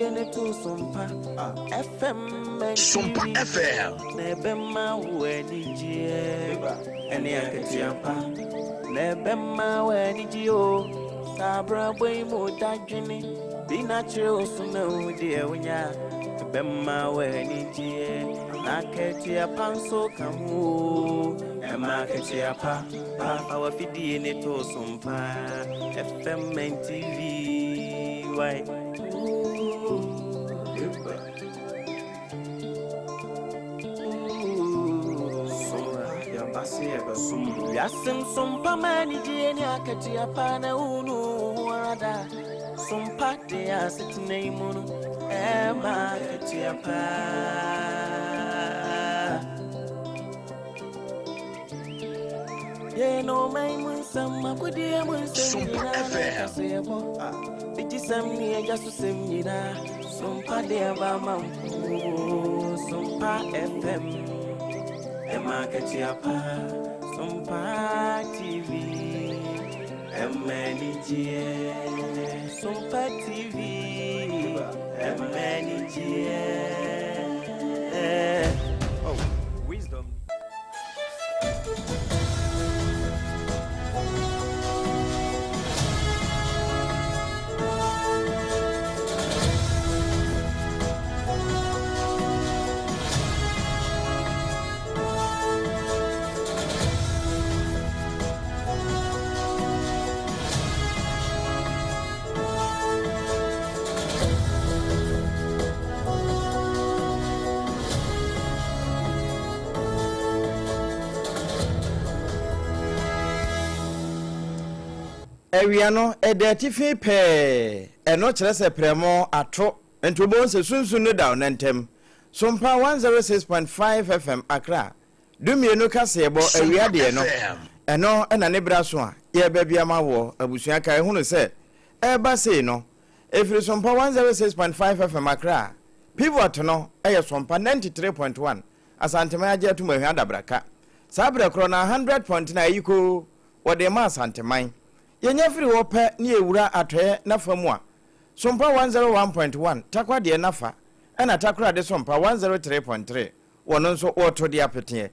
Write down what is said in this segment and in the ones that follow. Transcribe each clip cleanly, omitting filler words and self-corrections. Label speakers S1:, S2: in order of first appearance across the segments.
S1: Sompa FM.
S2: Na ɛbɛma wo anigyeɛ ɛne akatua pa na ɛbɛma wo anigye o saa abrabɔ yi mu dadwene bi na kyerɛ wo so na wo deɛ wonya ɛbɛma wo anigyeɛ na akatua pa nso ka ho o ɛma akatua pa pa fa wafidie ne to so mpa FM and TV why. Wiase nsompa ma anigye ne akatua pa na wonu wo ho ara da. Sompa de asetena yi mu no ɛma akatua pa. Yɛn ɔman mu nsɛm akodie mu nsɛm
S1: Sompa
S2: nyinaa na
S1: FM.
S2: ɛka so yɛbɔ. Bigyesɛm ne agya so sɛm nyinaa. Sompa de aba ma wo. Sompa FM. Ɛma akatua pa. Sompa TV. Ɛma anigyeɛ. Sompa TV. Ɛma anigyeɛ.
S3: Oh, wisdom.
S4: Awia no, ɛda atifi pɛɛ. Ɛno kyerɛ sɛ prɛmo ato. Nti wobɛhu sɛ sunsun no da wo nan ntam. Sompa 106.5 FM Accra, dumienu kaseɛbɔ awia deɛ no, ɛno na ne berɛ aso a yɛreba bi ama woɔ. Abusua kae hunu sɛ ɛreba sei no, ɛfiri Sompa 106.5 FM Accra. Pivot no yɛ Sompa 93.1 Asanteman agye atom ahwia adabraka. Saa berɛ korɔ no ara 100.9 Ayikoo wɔde rema Asanteman. Yɛnya firi hɔ pɛ ne yɛwura atɔeɛ n'afa mu a, Sompa 101.1 Tarkwa deɛ n'afa ɛna Takoradi Sompa 103.3 wɔno nso wɔreto de apeteɛ.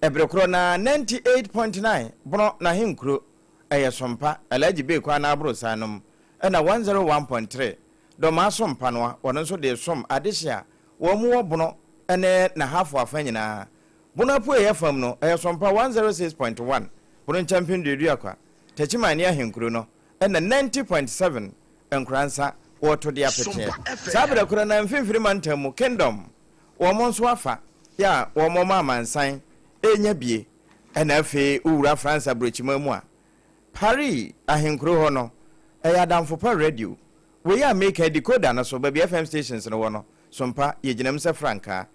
S4: Ɛbere korɔ no ara 98.9 Bono n'ahenkuro ɛyɛ Sompa, Alhaji Bey kwan no aborosan nom ɛna 101.3 Dɔmaa Sompa noa wɔno nso de resom adehye a wɔn wɔ Bono ne n'ahafo afa nyinaa. Bono apueeɛ fam no ɛyɛ Sompa 106.1 Bono Nkyɛmpem Duaduakwa, Takyiman ne ahenkuro no ɛna 90.7 Nkoransa wɔreto de apeteɛ. Saa berɛ korɔ no ara Mfimfini Mantam mu Kingdom wɔn nso afa yɛ a wɔn ma amansan renya bie. Ɛna afei wowura France aburokyiman mu a, Paris ahenkuro hɔ no, ɛyɛ adamfo pa radio. Wei a meka yi decoder no so, baabi FM stations no wɔ no, Sompa, yɛgyina mu sɛ frankaa.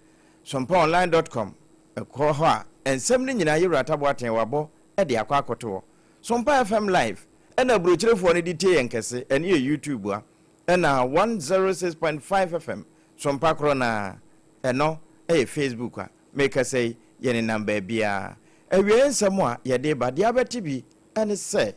S4: Sompaonline dot com, kɔ hɔ a, nsɛm no nyinaa Yewura Taboateng wabɔ de akɔ akɔto hɔ. Sompa FM Live, ɛna aburokyirefoɔ no de tie yɛn kɛse, ɛno yɛ YouTube a, ɛna 106.5 FM, Sompa korɔ no ara, ɛno yɛ Facebook a, mekasa yi, yɛnenam baabiara. Awiei nsɛm a yɛde reba, deɛ abɛte bi ne sɛ.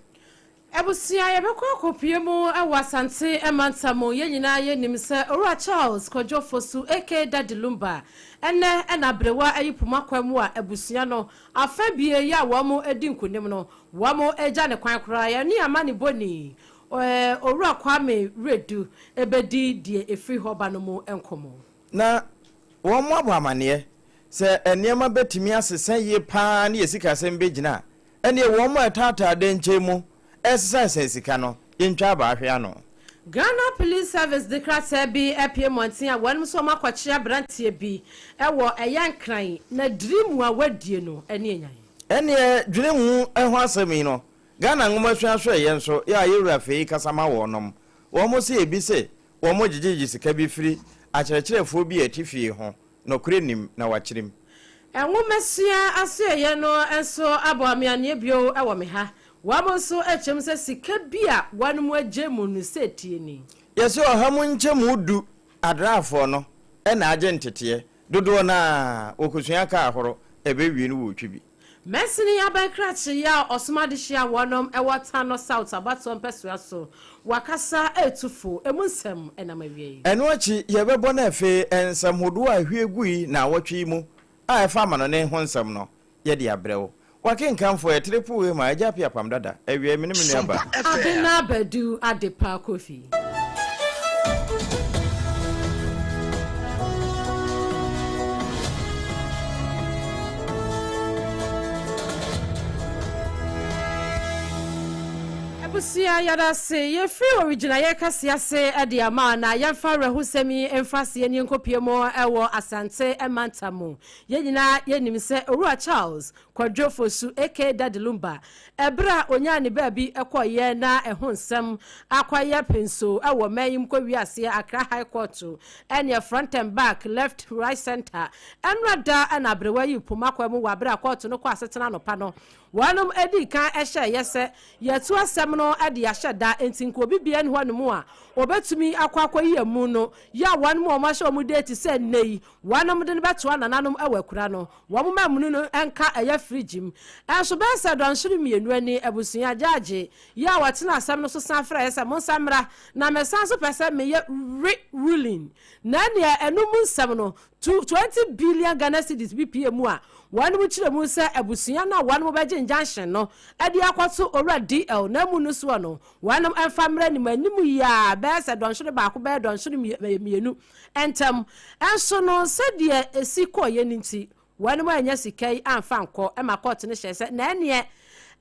S5: Abusua, yɛbɛkɔ akɔpue mu wɔ Asante mantam mu. Yɛn nyinaa yɛnim sɛ Owura Charles Kwadwo Fosu aka Daddy Lumba, ɛnnɛ na aberewa ayi poma kwan mu a abusua no afa bie yi a wɔn di nkunim no, wɔn agya ne kwan koraa. Yɛne amanebɔni Owura Kwame Wiredu bɛdi deɛ ɛfiri hɔ ba no mu nkɔmmɔ.
S4: Na wɔabɔ amanneɛ sɛ nneɛma bɛtumi asesa yie pa ara ne yɛn sikasɛm bɛgyina a, ɛnneɛ wɔn a ɛtaataa dɛnkyɛn mu resesasesa sika no, yɛntwa abaa hwe ano.
S5: Ghana Police Service de krataa bi apue mmɔnten a wɔnom nso wɔakɔkye aberanteɛ bi wɔ ɛyɛ Nkran na diri mu a wadie no ani anyan.
S4: Ɛnneɛ dwene ho ho asɛm yi no, Ghana Nwomasua Asoɛeɛ nso yɛ a yɛwura fei kasa ma wɔnom. Wɔn se ebi se wɔn gyegyegye sika bi firi akyerɛkyerɛfoɔ bi a ɛte fie ho, nɔkorɛ nnim na wakyerem.
S5: Nwomasua Asoɛeɛ no nso abɔ ameaneɛ bio wɔ me ha. Wɔn nso kyerɛ mu sɛ sika bi a wɔnom agye mu no setie ni.
S4: Yɛse ɔha mu nkyɛmu du adraafoɔ no na agye nteteɛ, dodoɔ no ara wɔkɔsua kaa horo ɛbɛwie no wɔretwi bi.
S5: Mansini aban krakye yi a ɔsom adehye a wɔnom wɔ Tano South abatoɔ mpɛsoa so, wakasa retu fo, emu nsɛm nam awiei.
S4: Ɛno akyi, yɛbɛbɔ no afei nsɛm hodoɔ a ɛhwie gui naawɔtwe yi mu a ɛfa amanɔne ho nsɛm no, yɛde abrɛ wo. W'akenkanfoɔ yɛ Triple Wema, Agya Appiah Apam Dada, Awiei me ne me nua baa.
S5: Abena Badu Adepa Kofi. Abusua yɛdase yɛfiri origyinaeɛ kɛseɛ ase de ama na yɛmfa awerɛhosɛm yi mfa aseɛ nie nkɔpue mu wɔ Asante mantam mu. Yɛn nyinaa yɛnim sɛ Owura Charles Kwadwo Fosu aka Daddy Lumba, ɛberɛ a ɔnyaa ne baabi kɔeɛ na ɛho nsɛm akɔyɛ penso wɔ man yi mu kɔwie aseɛ Accra High Court ɛneɛ front and back, left, right, centre, ɛnora da na aberewa yi poma kwan mu wɔ aberɛ a kɔɔto no kɔ asetena anɔpa no. Wɔnom dii kan hyɛeɛ sɛ yɛatu asɛm no de ahyɛ da enti nka obi biara nni hɔnom a ɔbɛtumi akɔ akɔyi amu no yɛ a wɔnom a wɔahyɛ wɔn date sɛ nnɛ yi wɔnom de no bɛtoa nananom wɔ akura no Wɔn mma munu no nka ɛyɛ fridge mu. Nso bɛyɛ sɛ dɔnhwere mmienu ani, abusua gyaagye yi a wɔtena asɛm no so san frɛɛ sɛ monsan mmra na mesan nso pɛ sɛ meyɛ re ruling. Na ɛneɛ ɛno mu nsɛm no, 20 billion Ghana cedis bi pue mu a wɔnom kyerɛ mu sɛ abusua no a wɔnom bɛgye injunction no de akɔto Owura DL n'amu no soɔ no wɔnom mfa mmra anim anim yi ara bɛyɛ sɛ dɔnhwere baako bɛyɛ dɔnhwere mmienu Ntɛm nso no, sɛdeɛ ɛsi kɔeɛ no nti, wɔnom annya sika yi amfa ankɔ ma court no hyɛɛ sɛ na ɛneɛ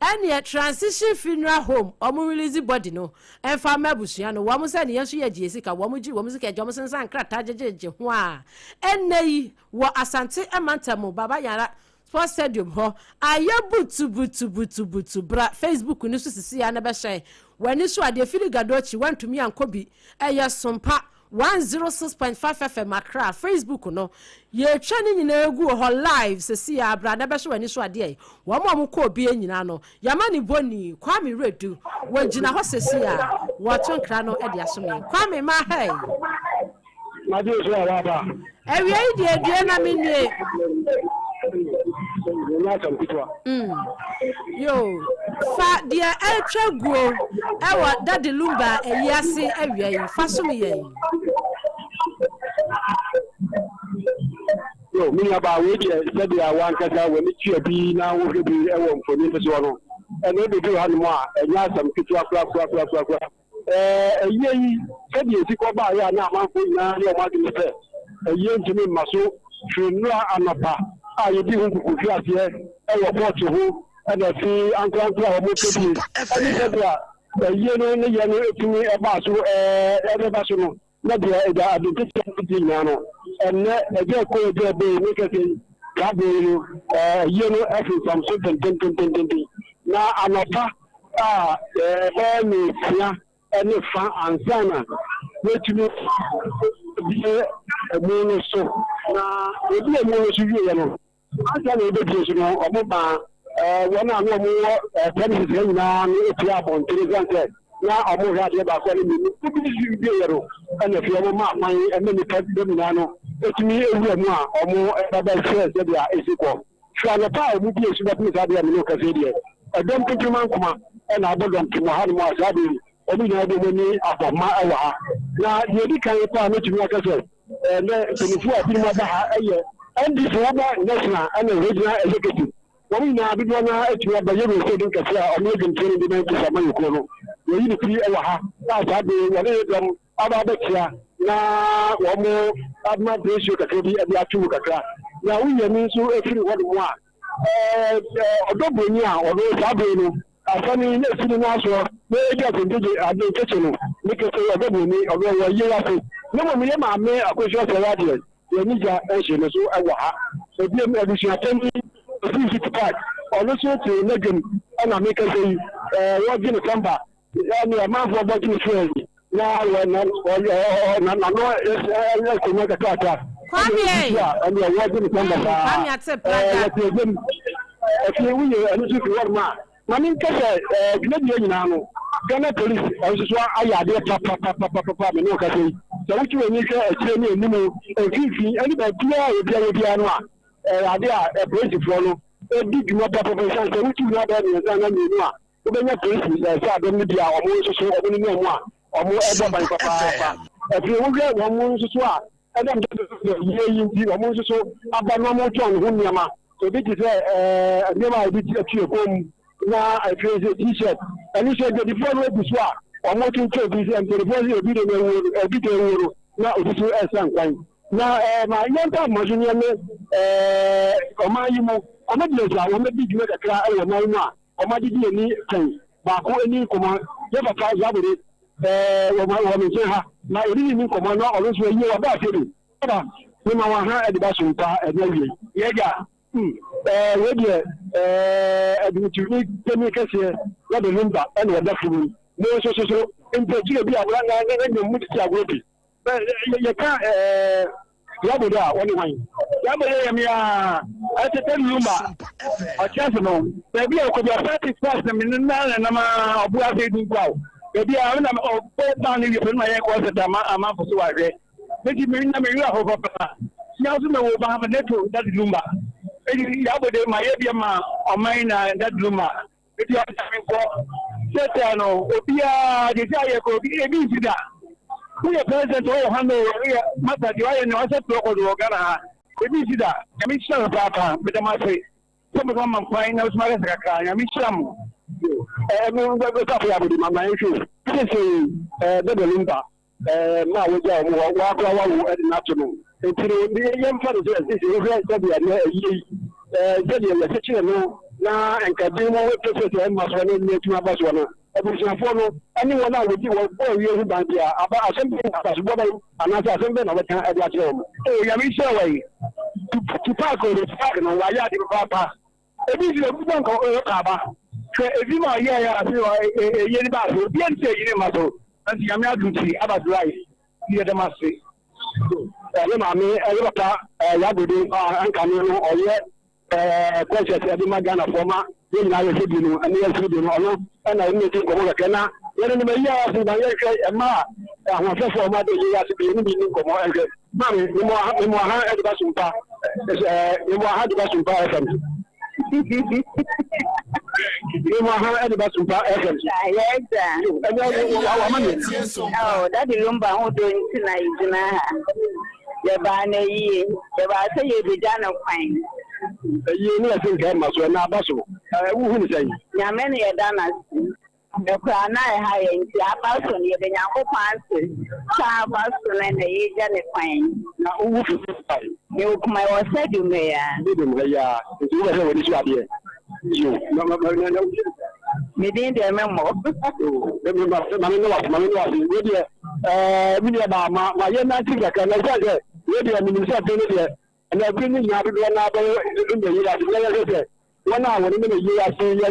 S5: ɛneɛ Transition Funeral Home wɔn release body no mfa mma abusua no, wɔn sɛ ne yɛn nso yɛgye yɛn sika, wɔn gye wɔn sika gye wɔn sensan nkrataa gyegyegye ho a, ɛnnɛ yi wɔ Asante mantam Baba Yara Sports Stadium hɔ ayɛ butubutubutubutu, bra Facebook no so sisi ara na bɛhyɛ w'ani so adeɛ, Fili Gadochi wantumi ankɔ bi, ɛyɛ sompa 106.5 FM Accra Facebook no yɛtwa ne nyinaa gu wɔ hɔ live sɛsi a bra na bɛhyɛ w'ani so adeɛ wɔn a wɔkɔ obie nyinaa no yɛama ne bɔni Kwame Redu wɔgyina hɔ sɛsi a wɔto nkra no de asom yɛn Kwame ma hey.
S1: Madi so a waba.
S5: Awia yi deɛ due na me nue.
S1: Nyɛ asɛm ketewa.
S5: Yo, fa deɛ ɛretwa guo ɛwɔ Daddy Lumba ayi ase awia yi, fa som yɛn.
S1: Yo, me nuabaa, wei deɛ sɛdeɛ w'ankasa w'ani tua bi na wohwɛ bi wɔ mfonin no soɔ no, ɛna ɛbɛduru hanom a, ɛnyɛ asɛm ketewa korakorakorakorakora. Ayie yi, sɛdeɛ ɛsi kɔ baeɛ a na amanfoɔ nyinaa yɛ wɔn adwene sɛ ayie ntumi mma so firi nnora anɔpa a yɛdii ho nkukuhweaseɛ wɔ kɔɔto ho na afei ankorankoro a wɔpɛ bi ne sɛdeɛ ayie no ne yɛ no tumi baa so ɛbɛba so no na deɛ ɛda ade nketewa no di nyinaa no ɛnnɛ ɛgya ɛkɔ ɛgya ɛbɛ yi ne kɛse yi saa berɛ yi no ayie no ɛfemfam so dendendendenden na anɔpa a ɛbɛyɛ nnɔnsia ne fã ansa na wɔatumi abue ɛmu no so. Na wɔbue ɛmu no so wieeɛ no, ansa na wɔbɛbue so no, wɔmaa wɔn a na wɔwɔ premises ha nyinaa no pue abɔntene ɛsiane sɛ na wɔhwɛ adeɛ baako ne mmienu. Wɔbue so wieeɛ no, ɛna afei wɔmaa kwan ma nnipa dɔm nyinaa no tumi wura mu a wɔba bɛhwɛɛ sɛdeɛ ɛsi kɔ. Firi anɔpa a wɔbue so bɛpem saa berɛ a me ne wo kasa yi deɛ, ɛdɔm pimpirimankoma na abɔ dɔmpem wɔ hanom a saa berɛ yi wɔn nyinaa de wɔn ani abɔ ma wɔ ha. Na deɛ ɛdi kan paa a mɛtumi aka sɛ ɛnnɛ mpanimfoɔ a binom aba ha yɛ NDC woba National ɛna Regional Executive wɔn nyinaa dodoɔ no ara atumi aba Yɛwura Sɛdin kɛseɛ a ɔno yɛ dwomtoɔ no de ma NDC amanyɔkuo no wɔyi ne ti wɔ ha a saa berɛ yi wɔne ne dɔm aba abɛkyea na wɔn ama ratio kakra bi de ato mu kakra. Na woyi ɛno nso firi hɔnom a, ɔdɔ buroni a ɔno saa bere no asɛm yi na esi ne nan soɔ na ɛredi asɛnkyekye ade nkyekye no ne kese ɔdɔ buroni ɔno wɔ yie ase. Na mmom yɛ maame Akosua Sɛwa deɛ yɛn ani gya nhye no so wɔ ha. Ebiem abusuapanyin ofiri City Park ɔno nso te n'adwam ɛna mekasa yi wɔgye ne tɛmba Ɛne amanfoɔ bɔ gyene frɛ yi na wɔ na ɔ na n'ano ɛkɔnya kakrakra
S5: Kwame
S1: ɛne a ɛne ɛwɔ gye ne tɛmba saa
S5: Kwame ate prada
S1: wɔte ɛgyam ɛfie woyɛ ɛno nso firi hɔnom a ma menka sɛ dwumadie nyinaa no Ghana police nso so ayɛ adeɛ papapapapapa me ne wo kasa yi sɛ wotwe w'ani hwɛ akyire ne anim mfimfini ɛne baabiara a obiara wɔ biara no a ɛyɛ adeɛ a apolisifoɔ no. di dwuma pɛpɛpɛ esiane sɛ wotu hia bɛyɛ mmiɛnsa anaa mmienu a, wobɛnya polisi sraadɔm no bi a wɔn nso so wɔn ne wɔn a wɔbɔ ban papaapa. Afei wohwɛ wɔn nso so a, ɛnam sɛ yie yi nti wɔn nso so aba na wɔtɔn ho nneɛma. Ebi te sɛ nneɛma a ebi te kɔn mu na afei sɛ t-shirt. Ɛno nso adwadifoɔ no gu so a wɔtontɔn bi sɛ mpanimfoɔ sɛ obi de no awuo no, obi de awuo no na obi nso resa nkwan. Na ma yɛmfa mmɔden yɛne ɔman yi mu comedians a wɔadi dwuma kakra wɔ ɔman yi mu a wɔagyegye yɛn ani pɛn baako nni nkɔmmɔ. Yɛn papa Yabode wɔ wɔ me nkyɛn ha, na yɛne no nni nkɔmmɔ na ɔno nso ayie waba afei de. Papa, mema wɔn ha de ba so mpa ɛnyɛ awiei. Yɛn agya, hmm, wei deɛ adwumtoni panin kɛseɛ Yabode Lumba na ɔda fam yi. Mo nso so so mpo akyire bi a na na na nnwom mode ti agorɔ bi. Yɛka Yabode a, wɔne hwan?
S6: Yabode yɛ me a ɛte sɛ Lumba ɔte ase no. Baabi a ɔkɔ bi asante class na me na na nam a ɔbo ase di nkwaw. Baabi a na ɔbɔ ban no wie pɛ na yɛ concert ama amanfo so wahwɛ. Meti me na me wura hɔ papa. Nya so me wo ba ne to Daddy Lumba. Eti Yabode ma yɛ bi ma ɔman na Daddy Lumba. Eti ɔda me nkɔ. Sɛsɛɛ no obiara de sɛ ayɛ kɔ obi ebi nsi da. Woyɛ president woyɛ hwan o woyɛ masa deɛ wayɛ no ɔsɛ record wɔ Ghana ha ebi nsi da. Nyame nhyira no paapa meda mo ase sɛ mo ma kwan na mɛtumi akasa kakra Nyame nhyira mo.
S1: Ɛɛ me safo yɛ abodi ma ma nhwɛ o sesei ɛɛ bɛbɛ lumba mma a wagya wɔn hɔ, wakora wawo de no ato no. Enti no, yɛmfa no sɛ seesei wohwɛ sɛdeɛ nnɛ ayie yi, sɛdeɛ yɛkyekyere no na nka din mu pɛ sɛ ɛmma soɔ na ɛnni atumi aba soɔ no, abusuafoɔ no ne wɔn a wɔdi wɔbɔ awie ho ban biara, aba asɛm bɛn abasobɔ bɛn anaasɛ asɛm bɛn na wɔbɛka de akyerɛ wɔn?
S6: Oh, Nyame nhyira wo ayi. Tupac o, Tupac no, wayɛ ade papaapa. Ebi nso ebi bɔ nka ɔyɛ kaaba. Hwɛ ebi ma ɔyɛ yɛ ase wɔ eye ne ba so. Obi nti eyi ne ma so. Nti Nyame adum ti aba so right. Ni yɛ dɛm ase.
S1: Ɛyɛ maame ɛyɛ papa ɛyɛ agodo a anka no no ɔyɛ ɛɛ concert ɛde ma Ghana foɔ ma yɛn nyinaa yɛhwɛ bi no ɛne yɛn bi no ɔno ɛna ɛne ɛdi nkɔmɔ kɛkɛ na yɛn no mayi ase na yɛhwɛ ɛma a ahoɔfɛfoɔ ɔmo ade yɛ ase bi yɛn bi ni nkɔmɔ ɛhwɛ. Maame, memo aha de ba Sumpa, memo aha de ba Sumpa FM. Memo aha de ba Sumpa FM.
S7: Yes, sir.
S1: Ɛnyɛ wama mi.
S7: Oh, Daddy Lumba ho do nti na yɛgyina ha. Yɛbaa no ayie. Yɛbaa sɛ yɛbɛgya no kwan.
S1: Ayie ne yɛse nka ɛma so, ɛna aba so. Wohu ne sɛn?
S7: Nyame ne yɛda no ase. Koraa na ɛha yɛn nti aba so no yɛda Nyankopɔn ase sɛ aba so no na yɛgya ne kwan.
S1: Na wo wo fi he?
S7: Me wɔ Kumai wɔ Sɛdum ha yi ara.
S1: Sɛdum ha yi ara, nti wo bɛhwɛ w'ani so adeɛ? Yo, na na na na wo din de sɛn?
S7: Me din deɛ me mmɔ.
S1: Yo, me me ma ma me ne wase, ma me ne wase. Wei deɛ ɛɛ me nua baa ma ma yɛ nante kakra na ɛsiane sɛ wei deɛ menim sɛ bere no deɛ ɛnna bere no nyinaa dodoɔ no ara bɛyɛ mma yi ase na yɛhwɛ sɛ Wɔn a wɔne no yɛ ase yɛ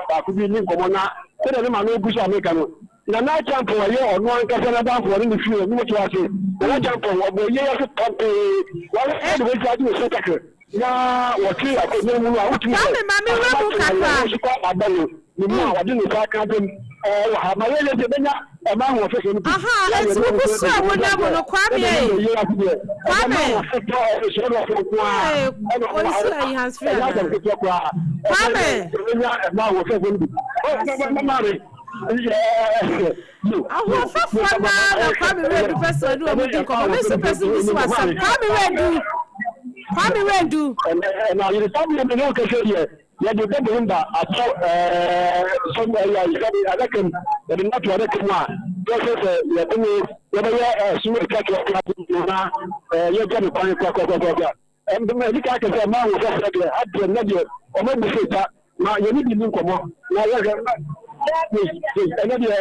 S1: baako bi nni nkɔmmɔ na sɛdeɛ ne maame gu so a meka no, Nana Acheampong a ɛyɛ ɔno ankasa n'adamfo ɔne ne fie ɔne to ase. Nana Acheampong ɔbɔ yie ase pampee. Wɔn de wɔsi ade wɔ Sotake na wɔte akonnwa mu no a wotumi sɛ
S5: Kwame ma me wura mu
S1: asɛm ato
S5: kakra.
S1: wɔn so kɔ aba no ne mu a wɔde ne nsa aka abom wɔ ha. Ma yɛyɛ sɛ yɛbɛnya ɛma ahoɔfɛfoɔ no bi.
S5: Aha,
S1: Na
S5: enti
S1: yɛne wɔn
S5: wogu
S1: nso
S5: so a
S1: adi nkɔmmɔ
S5: wonam
S1: sɛ
S5: no, Kwame
S1: sɛdeɛ
S5: ei.
S1: ne yɛ ase deɛ ɛbɛma
S5: Kwame.
S1: ahoɔfɛfoɔ a ɛsɔre nko ara
S5: Ee,
S1: ɛna wɔn
S5: oyi so ayi hands free
S1: ɛnyɛ asɛm
S5: anaa?
S1: ketewa koraa
S5: Kwame.
S1: ɛbɛnya ɛma ahoɔfɛfoɔ no bi.
S5: Asɛm.
S1: Maame
S5: Ahoɔfɛfoɔ no ara na Kwame Redu pɛ sɛ ɔne wɔn di nkɔmmɔ. Me nso pɛ sɛ mebisa wo asɛm. Kwame Redu. Kwame Redu.
S1: Ɛna ayeresa deɛ me ne wo kɛsɛ deɛ yɛde bɛbɛn ba atɔ sɛm ɛyɛ sɛde adaka mu yɛde no ato adaka mu a yɛsɛ sɛ yɛde no yɛbɛyɛ ɛso atwa toɔ na yɛgya ne kwan korakorakorakora. Ɛdi kan kɛsɛ mmaa ahoɔfɛfoɔ deɛ adeɛ nnɛ deɛ wɔn abu so ta ma yɛne bi ni nkɔmmɔ na yɛhwɛ ɛnɛ deɛ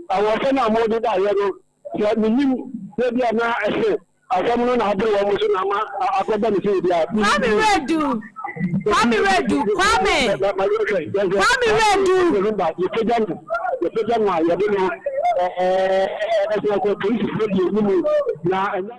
S1: ahoɔfɛ no a wɔde baayɛ no sɛ menim sɛ bi a na ɛsɛ asɛm no na abere wɔn so na ama akɔba ne sɛ bi a.
S5: Kwame Redu Kwame Redu Kwame Kwame Redu.
S1: Yɛpagya no yɛpagya no a yɛde no ɛɛ ɛsɛ sɛ polisifoɔ di anim na ɛnyɛ.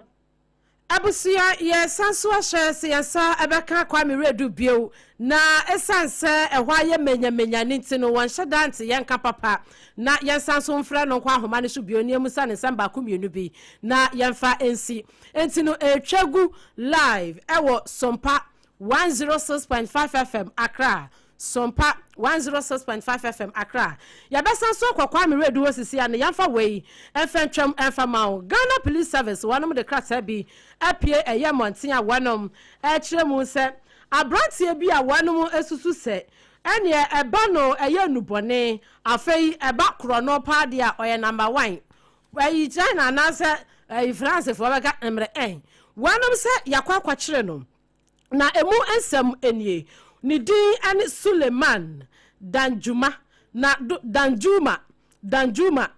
S5: Abusua, yɛresan nso ahyɛ sɛ yɛn nsa bɛka Kwame Wiredu bio, na esiane sɛ ɛhɔ ayɛ manyamanya no nti no, wɔnhyɛ da nte yɛn nka papa. Na yɛnsan nso mfrɛ no nkɔ ahoma no so bio na yɛmmisa no nsɛm baako mmienu bi na yɛmfa nsi. Enti no, ɛretwa gu live wɔ Sompa. 106.5 FM Accra. Sompa 106.5 FM Accra. Yɛbɛsan so akɔ Kwame Redu hɔ sisi a ne yɛmfa wei mfa ntwam mfa ma wo. Ghana Police Service wɔnom de krataa bi apue ɛyɛ mmɔnten a wɔnom ɛkyerɛ mu sɛ aberanteɛ bi a wɔnom susu sɛ ɛneɛ ɛba no ɛyɛ nnubɔne, afei ɛba korɔno paa deɛ a ɔyɛ number one. Ɛyi China anaasɛ ɛyi Francefoɔ bɛka mmerɛ ɛn. Wɔnom sɛ yɛakɔ akɔkyere no. Na emu nsɛm nie, Ne din ne Suleiman Danjuma, na do, Danjuma, Danjuma,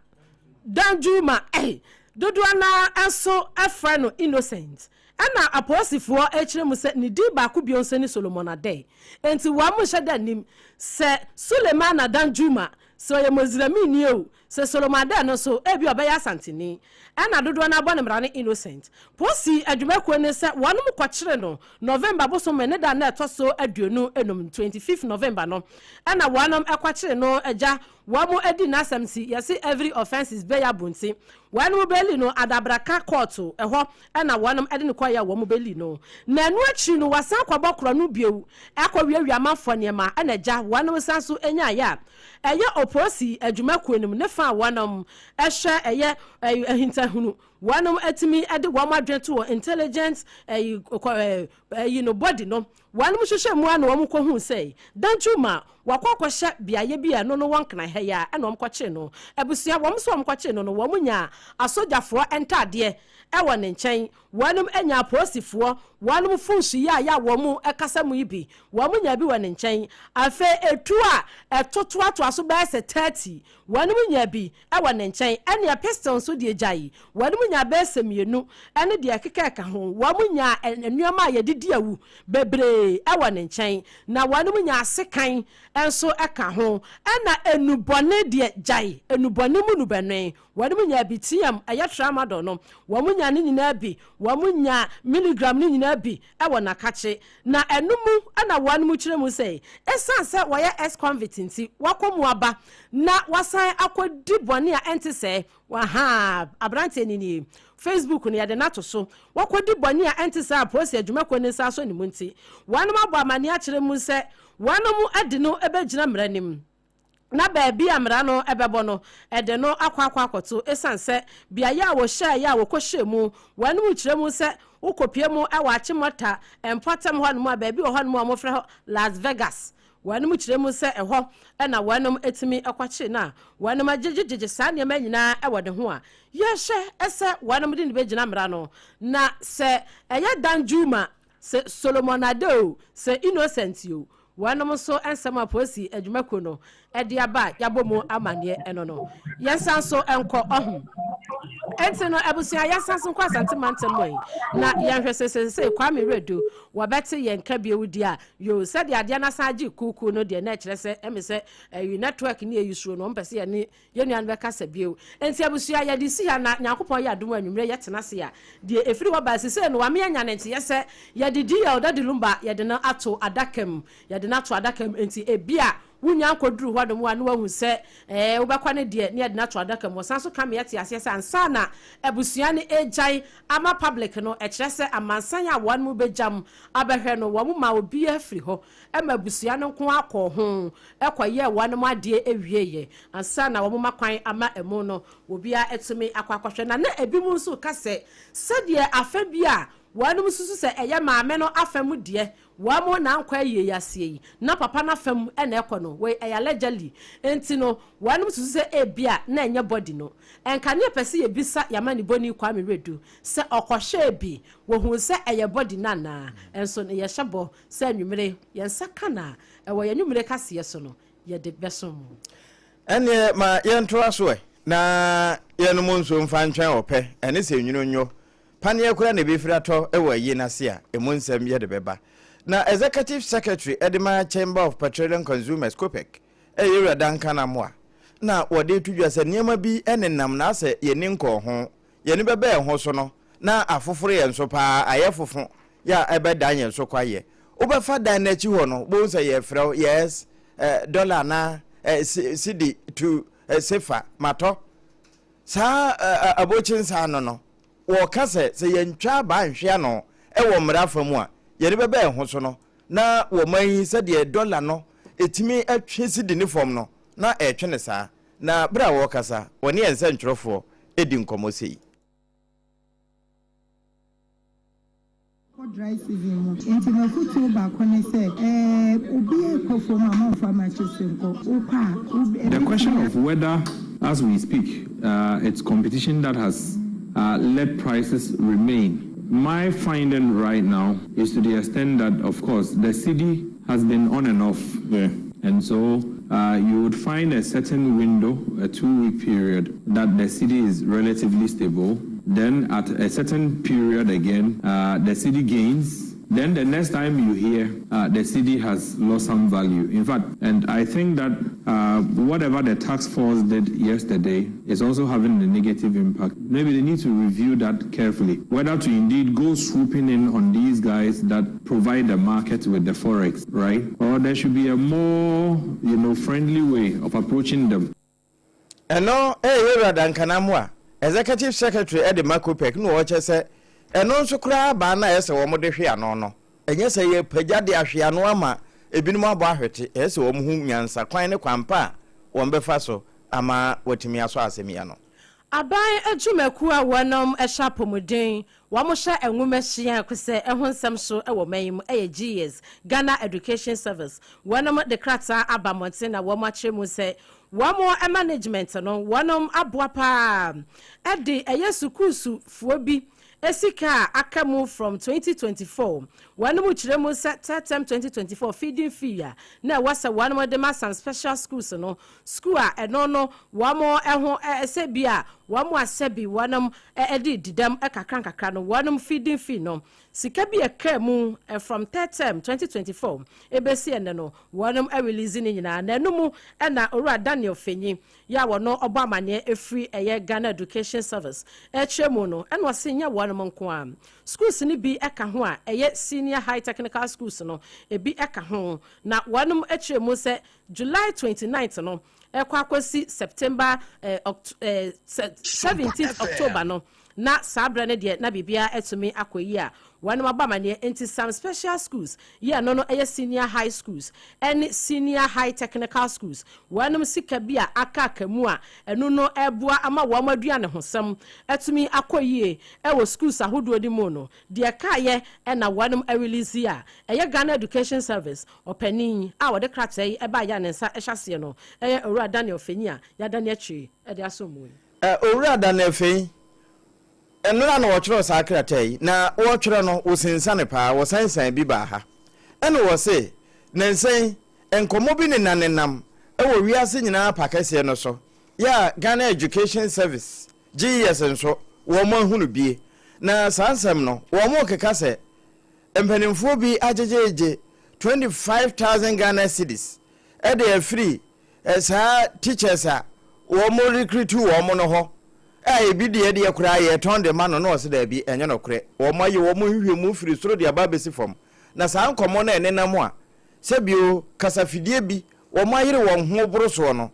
S5: Danjuma, ei, dodoɔ no ara nso frɛ no Innocent. Ɛna apolisifoɔ rekyerɛ mu sɛ ne din baako bio nso ne Solomon Adeh. Enti wɔn nhyɛ da nnim sɛ Sulemana Danjuma, sɛ ɔyɛ Moslemini o, Sɛ Solomon Adeh no nso, ebia ɔbɛyɛ Asanteni. Ɛna dodoɔ no ara bɔ no mmara ne Innocent. Posi adwumakuo no sɛ wɔnom kɔkyere no November bosome ne da na ɛtɔ so 25, 25th November no, ɛna wɔnom kɔkyere no gya wɔn adi n'asɛm nti yɛse every offence is bailable nti wɔnom baili no Adabraka kɔɔto ɛhɔ ɛna wɔnom de no kɔeɛ a wɔn baili no. Na ɛno akyiri no wɔsan kɔbɔ korɔno bio ɛkɔ wiawia amanfoɔ nneɛma ɛna gya wɔnom san so nyaeɛ a Ɛyɛ Oposi adwumakuo no mu ne fa a wɔnom hwɛ ɛyɛ ahintahunu, wɔnom atumi de wɔn adwene to wɔ intelligence ɛyi no body no, wɔnom hwehwɛ mu a na wɔn kɔ huu sɛ Danjuma wakɔ akɔhyɛ beaeɛ bi a ɛno no wɔ Nkran ha yi a ɛna wɔn kɔkyee no. Abusua wɔn nso wɔn kɔkyee no no wɔn nyaa asogyafoɔ ntaadeɛ ɛwɔ ne nkyɛn. Wɔnom anya apolisifoɔ, wɔnom fon so yi a yɛ a wɔn kasa mu yi bi, wɔn nyaa bi wɔ ne nkyɛn. Afei etuo a ɛto toatoa so bɛyɛ sɛ 30, wɔnom nyaa bi wɔ ne nkyɛn. Ɛneɛ pistol nso deɛ gyae, wɔnom nyaa bɛyɛ sɛ mmienu ɛne deɛ ɛkeka ɛka ho. Wɔn nyaa nnoɔma a yɛde di awu bebree wɔ ne nkyɛn. Na wɔnom nyaa sekan nso ka ho. Ɛna nnubɔne deɛ gyae, nnubɔne mu nnubɛnoe, Wɔnom nyaa bi team ɛyɛ tramadol no, wɔn nyaa ne nyinaa bi, wɔn nyaa milligram no nyinaa bi wɔ n'akakye. Na ɛno mu na wɔnom kyerɛ mu sɛ, esiane sɛ wɔyɛ ex-convict nti, wakɔ mu aba na wasan akɔdi bɔne a ɛnte sɛɛ. Ahaa, aberanteɛ no nie. Facebook no, yɛde no ato so. Wakɔdi bɔne a ɛnte saa a polisi adwumakuo no nsa asɔ ne mu nti, wɔnom abɔ amaneɛ akyerɛ mu sɛ wɔnom de no bɛgyina mmara anim. na baabi a mmara no bɛbɔ no, ɛde no akɔ akɔ akɔto esiane sɛ beaeɛ a wɔhyɛeɛ a wɔkɔhyɛɛ mu, wɔn kyerɛ mu sɛ wokɔpue mu wɔ Achimota mpɔtam hɔnom a baabi wɔ hɔnom a wɔfrɛ hɔ Las Vegas. Wɔn kyerɛ mu sɛ ɛhɔ na wɔn tumi kɔkyee no a wɔn agyegyegyegye saa nneɛma nyinaa wɔ ne ho a yɛhwɛ sɛ wɔn de no bɛgyina mmara no na sɛ ɛyɛ Danjuma Sɛ Solomon Ade o, sɛ Innocent o, wɔnom nso nsɛm a polisi adwumakuo no de aba a yɛabɔ mu amanneɛ no no, yɛnsan nso nkɔ ɔho. Enti no, abusua, yɛnsan nso nkɔ Asante mantam mu yi na yɛnhwɛ sɛ seesei Kwame Wiredu wɔbɛte yɛn nka bio di a, yoo, sɛdeɛ adeɛ no asan agye kuukuu no deɛ na ɛkyerɛ sɛ ɛme sɛ ɛyi network ne ɛyi suo no, wɔmpɛ sɛ yɛne Yɛn nua no bɛkasa bio. Enti abusua, yɛde si ha na Nyankopɔn yɛ adom a anwummerɛ yɛtena ase a, deɛ ɛfiri hɔ ba, sesei no wame anya ne nteɛ sɛ yɛde DL, Daddy Lumba, yɛde no ato adaka mu. Yɛde no ato adaka mu, enti ebia wonya nkɔduru hɔ nom a na wahu sɛ ɛɛ wobɛkɔ ne deɛ na yɛde no ato adaka mu. Ɔsan nso ka ma yɛte aseɛ sɛ ansa na abusua no regyae ama public no, ɛkyerɛ sɛ amansan a wɔn bɛgyam abɛhwɛ no, wɔn ma obiara firi hɔ ma abusua no nko ara kɔɔ ho kɔyɛɛ wɔn adeɛ wieeɛ ansa na wɔma kwan ama amu no obiara atumi akɔ akɔhwɛ. Na na ebinom nso reka sɛ, sɛdeɛ afa bi a wɔnom susu sɛ ɛyɛ maame no afa mu deɛ, wɔn na ankɔ ayie yi aseɛ yi, na papa no afa mu na ɛkɔ no, wei ɛyɛ allegedly, nti no wɔnom susu sɛ ebia na ɛnyɛ body no. Ɛnka ne yɛpɛ sɛ yɛbisa yɛn amanibɔni Kwame Wiredu sɛ ɔkɔhwɛɛ bi, wɔhuu sɛ ɛyɛ body no anaa, nso no yɛhyɛ bɔ Sɛ anwummere yɛn nsa ka no a, ɛwɔ yɛn anwummere kaseɛ so no, yɛde bɛsom mo.
S4: Ɛnneɛ ma yɛntoa so ɛ, na yɛnnom nsuo mfa ntwɛn ɔpɛ, ɛne sɛ nwunu nnwo. Paneɛ koraa na ɛbɛfiri atɔ wɔ ayie no ase a, ɛmu nsɛm yɛde bɛba. Na Executive Secretary de ma Chamber of Petroleum Consumers, COPEC, Yɛwura Duncan Amoah, na wɔde reto dwa sɛ nneɛma bi nenam na asɛ yɛnni nkɔɔ ho, yɛn ani bɛba yɛn ho so no, na afoforo yɛn so paa, ayɛ fofo yɛ a ɛbɛdan yɛn so kwaeɛ. Wobɛfa dan no akyi hɔ no, wobɛhu sɛ yɛrefrɛ wo, yes, eh, dollar anaa eh, cedi to eh, sefa, matɔ. Saa eh, abokyi nsa ano no, wɔka sɛ sɛ yɛntwa abaa nhwe ano wɔ mmara fa mu a, yɛn ani bɛba yɛn ho so no. Na wɔman yi sɛdeɛ dɔla no ɛtumi twe sidi ne fam no, na ɛretwe no saa. Na berɛ a wɔrekasa, wɔne yɛn nsɛntwerɛfoɔ di nkɔmmɔ sei.
S8: Kɔ dry season mu nti mafutuo baako ne sɛ ɛɛ obi ɛkɔ fom a mɔnfa matches nkɔ wokɔ a wo
S9: The question of whether as we speak uh, it's competition that has uh, let prices remain. My finding right now is to the extent that, of course, the cedi has been on and off. Yeah. And so uh, you would find a certain window, a two-week period, that the cedi is relatively stable. Then at a certain period again, uh, the cedi gains. Then the next time you hear, uh, the cedi has lost some value. In fact, and I think that uh, whatever the task force did yesterday is also having a negative impact. Maybe they need to review that carefully, whether to indeed go swooping in on these guys that provide the market with the forex, right? Or there should be a more friendly way of approaching them.
S4: Ɛno ɛyɛ Owura Duncan Amoah, Executive Secretary ɛde ma COPEC, na wɔkyɛ sɛ ɛno nso koraa baa no a ɛyɛ sɛ wɔn de hwe ano no, ɛnyɛ sɛ yɛ pagya de ahwe ano ama ebinom abɔ ahwete. Ɛyɛ sɛ wɔn ho nyansa kwan ne kwan pa a wɔn bɛfa so ama wɔatumi asɔ asɛm yi ano.
S5: Aban adwumakuo a wɔnom hyɛ apɔmuden, wɔn hyɛ nwoma hyia sɛ ɛho nsɛm so wɔ man yi mu, ɛyɛ GES, Ghana Education Service, wɔnom de krataa aba mmɔnten na wɔn akyerɛ mu sɛ wɔn management no, wɔnom aboa paa ɛde ɛyɛ sukuusufoɔ bi esika a aka mu from 2024. Wɔn mu kyerɛ mu sɛ third term 2024 feeding fee a na ɛwɔ sɛ wɔn de ma some special schools no, school a ɛno no wɔn ho ɛsɛ bi a wɔn asɛ bi wɔn ɛde didam kakra nkakra no, wɔn feeding fee no sika bi ɛka mu from third term 2024 ebesi ɛnɛ no, wɔn ɛrelease ne nyinaa. Na ɛno mu ɛna Owura Daniel Fenyi yɛ a wɔn ɔbɔ amaneɛ efiri ɛyɛ Ghana Education Service ɛkyerɛ mu no, ɛna ɔsi nyɛ wɔn nko a, schools no bi ɛka ho a ɛyɛ senior high technical schools no ebi ɛka ho. Na wɔn akyerɛ mu sɛ July 29th no ɛkɔ akɔsi September 17th October no, na saa berɛ no deɛ na biribiara atumi akɔ yi a wɔn abɔ amaneɛ. Nti some special schools yi a no no ɛyɛ senior high schools ɛne senior high technical schools, wɔn sika bi a aka aka mu a ɛno no ɛboa ama wɔn aduane ho sɛm atumi akɔ yie ɛwɔ schools ahodoɔ no mu no deɛ kaayɛ, ɛna wɔn ɛrelease a ɛyɛ Ghana Education Service ɔpanin a wɔde krataa yi ɛba yɛ ne nsa ɛhyɛ aseɛ no, ɛyɛ Owura Daniel Fenyi a yɛadane akyire ɛde aso mu yi.
S4: Owura Daniel Fenyi, nnora na wɔtwerɛ saa krataa yi, na wɔtwerɛ no wɔsensane paa, wɔsansan bi baa ha, ɛna wɔse ne nsɛn nkɔmmɔ bi nenanenam ɛwɔ wiase nyinaa pa kɛseɛ no so yɛ a Ghana Education Service, GES, nso wɔn ahunu bie. Na saa nsɛm no wɔn keka sɛ mpanimfoɔ bi agyegyegye 25,000 Ghana cedis ɛde afiri saa teachers a wɔn recruit wɔn no hɔ a ebi deɛ koraa yɛtɔn de ma no. Na ɔsɛ daabi, ɛnyɛ nokorɛ. Wɔn ayɛ wɔn hwehwɛ mu firi soro de aba abɛsi fam, na saa nkɔmmɔ no a ɛnenam a sɛbio kasafidie bi wɔn ayere wɔn ho boro soɔ no,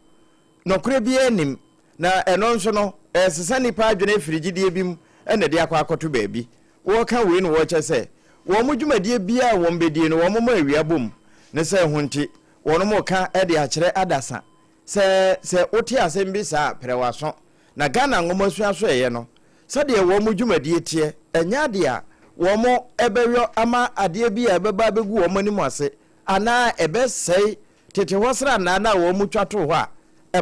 S4: nɔkorɛ biara nim. Na ɛno nso no ɛsesa nipa adwene afiri gyidie bi mu ɛna de akɔ akɔto baabi. Wɔreka wei no, wɔrekyɛ sɛ wɔn mo dwumadie biara a wɔn bɛdie no, wɔn mo awia bom ne sɛ ho nti wɔn mo ka de akyerɛ adasa sɛ wote asɛm bi saa, prɛ w'aso. Na Ghana nwoma sua so ɛyɛ no sɛdeɛ wɔn mo dwumadie teɛ, ɛnyɛ adeɛ a wɔn mo ɛbɛyɔ ama adeɛ bi a ɛbɛba abɛgu wɔn anim ase anaa ɛbɛsɛe tete hɔ sranaa no a wɔn mo twa too hɔ a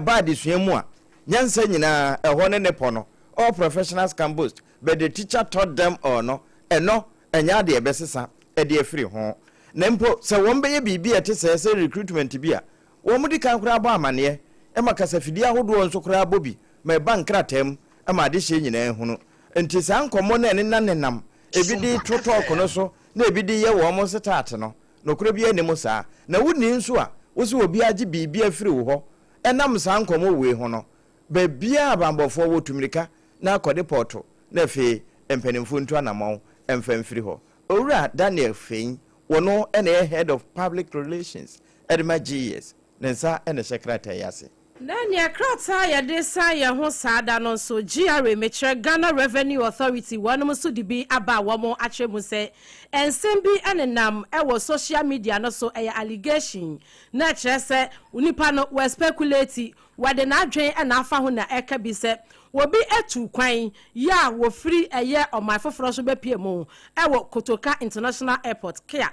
S4: ɛba adesua mu a nyansa nyinaa ɛhɔ ne ne pɔ no. All professionals can boast, but the teacher taught them all no, ɛno ɛnyɛ adeɛ ɛbɛsesa ɛde afiri ho. Na mpo sɛ wɔn bɛyɛ biribi a ɛte sɛ recruitment bi a, wɔn di kan koraa bɔ amaneɛ ɛma kasafidie ahodoɔ nso koraa bɔ bi ma ɛba nkrataa mu ma adehyɛ nyinaa hunu. Nti saa nkɔmmɔ no a ɛnena nenam ebi de to tɔɔko no so na ebi de yɛ wɔn setaate no, nokorɛ bi anim saa. Na wonni nso a wosi obi agye biribi afiri wo hɔ ɛnam saa nkɔmmɔ wei ho no, baabiara abanbɔfoɔ wɔ tumirika na akɔde pɔɔto na afei mpanimfoɔ ntu anammɔn mfa mfiri hɔ. Owura Daniel Fein, wɔno ɛna ɛyɛ Head of Public Relations ɛde ma GES, ne nsa ɛna ɛhyɛ krataa yi ase.
S5: Na nea krataa a yɛde san yɛn ho saa da no nso, GRA, mekyerɛ Ghana Revenue Authority, wɔnom nso de bi aba a wɔn akyerɛ mu sɛ nsɛm bi nenam wɔ social media no so, ɛyɛ allegation, na ɛkyerɛ sɛ nipa no wɔ speculate, wɔde n'adwene na afa ho na ɛka bi sɛ obi atu kwan yi a wɔfiri ɛyɛ ɔman foforɔ so bɛpue mu wɔ Kotoka International Airport, KIA.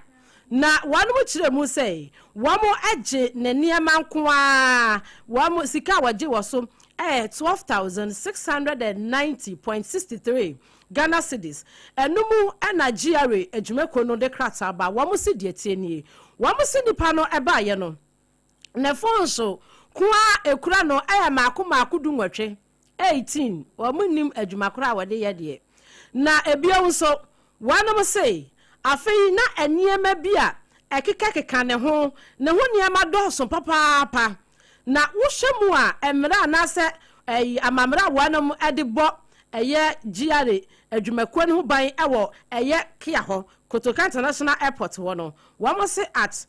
S5: Na wɔnom kyerɛɛ mu sɛ wɔn gye ne nneɛma nko ara, wɔn sika a wɔgye wɔ so yɛ 12,690.63 Ghana cedis. Ɛno mu na GRA adwumakuo no de krataa ba, wɔn se deɛ ɛteɛ nie, wɔn se nipa no baeɛ no, ne fon so ko ara ɛkura no yɛ mmaako mmaako dunwɔtwe. 18, wɔn nnim adwuma korɔ a wɔde yɛ deɛ. Na ebio nso, wɔnom se, afei na nneɛma bi a ɛkekakeka ne ho, ne ho nneɛma dɔɔso papaapa. Na wohwɛ mu a, mmara anaasɛ ɛyi amammerɛ a wɔnom de bɔ ɛyɛ GRA adwumakuo no ho ban wɔ ɛyɛ KIA hɔ, Kotoka International Airport hɔ no, wɔn se at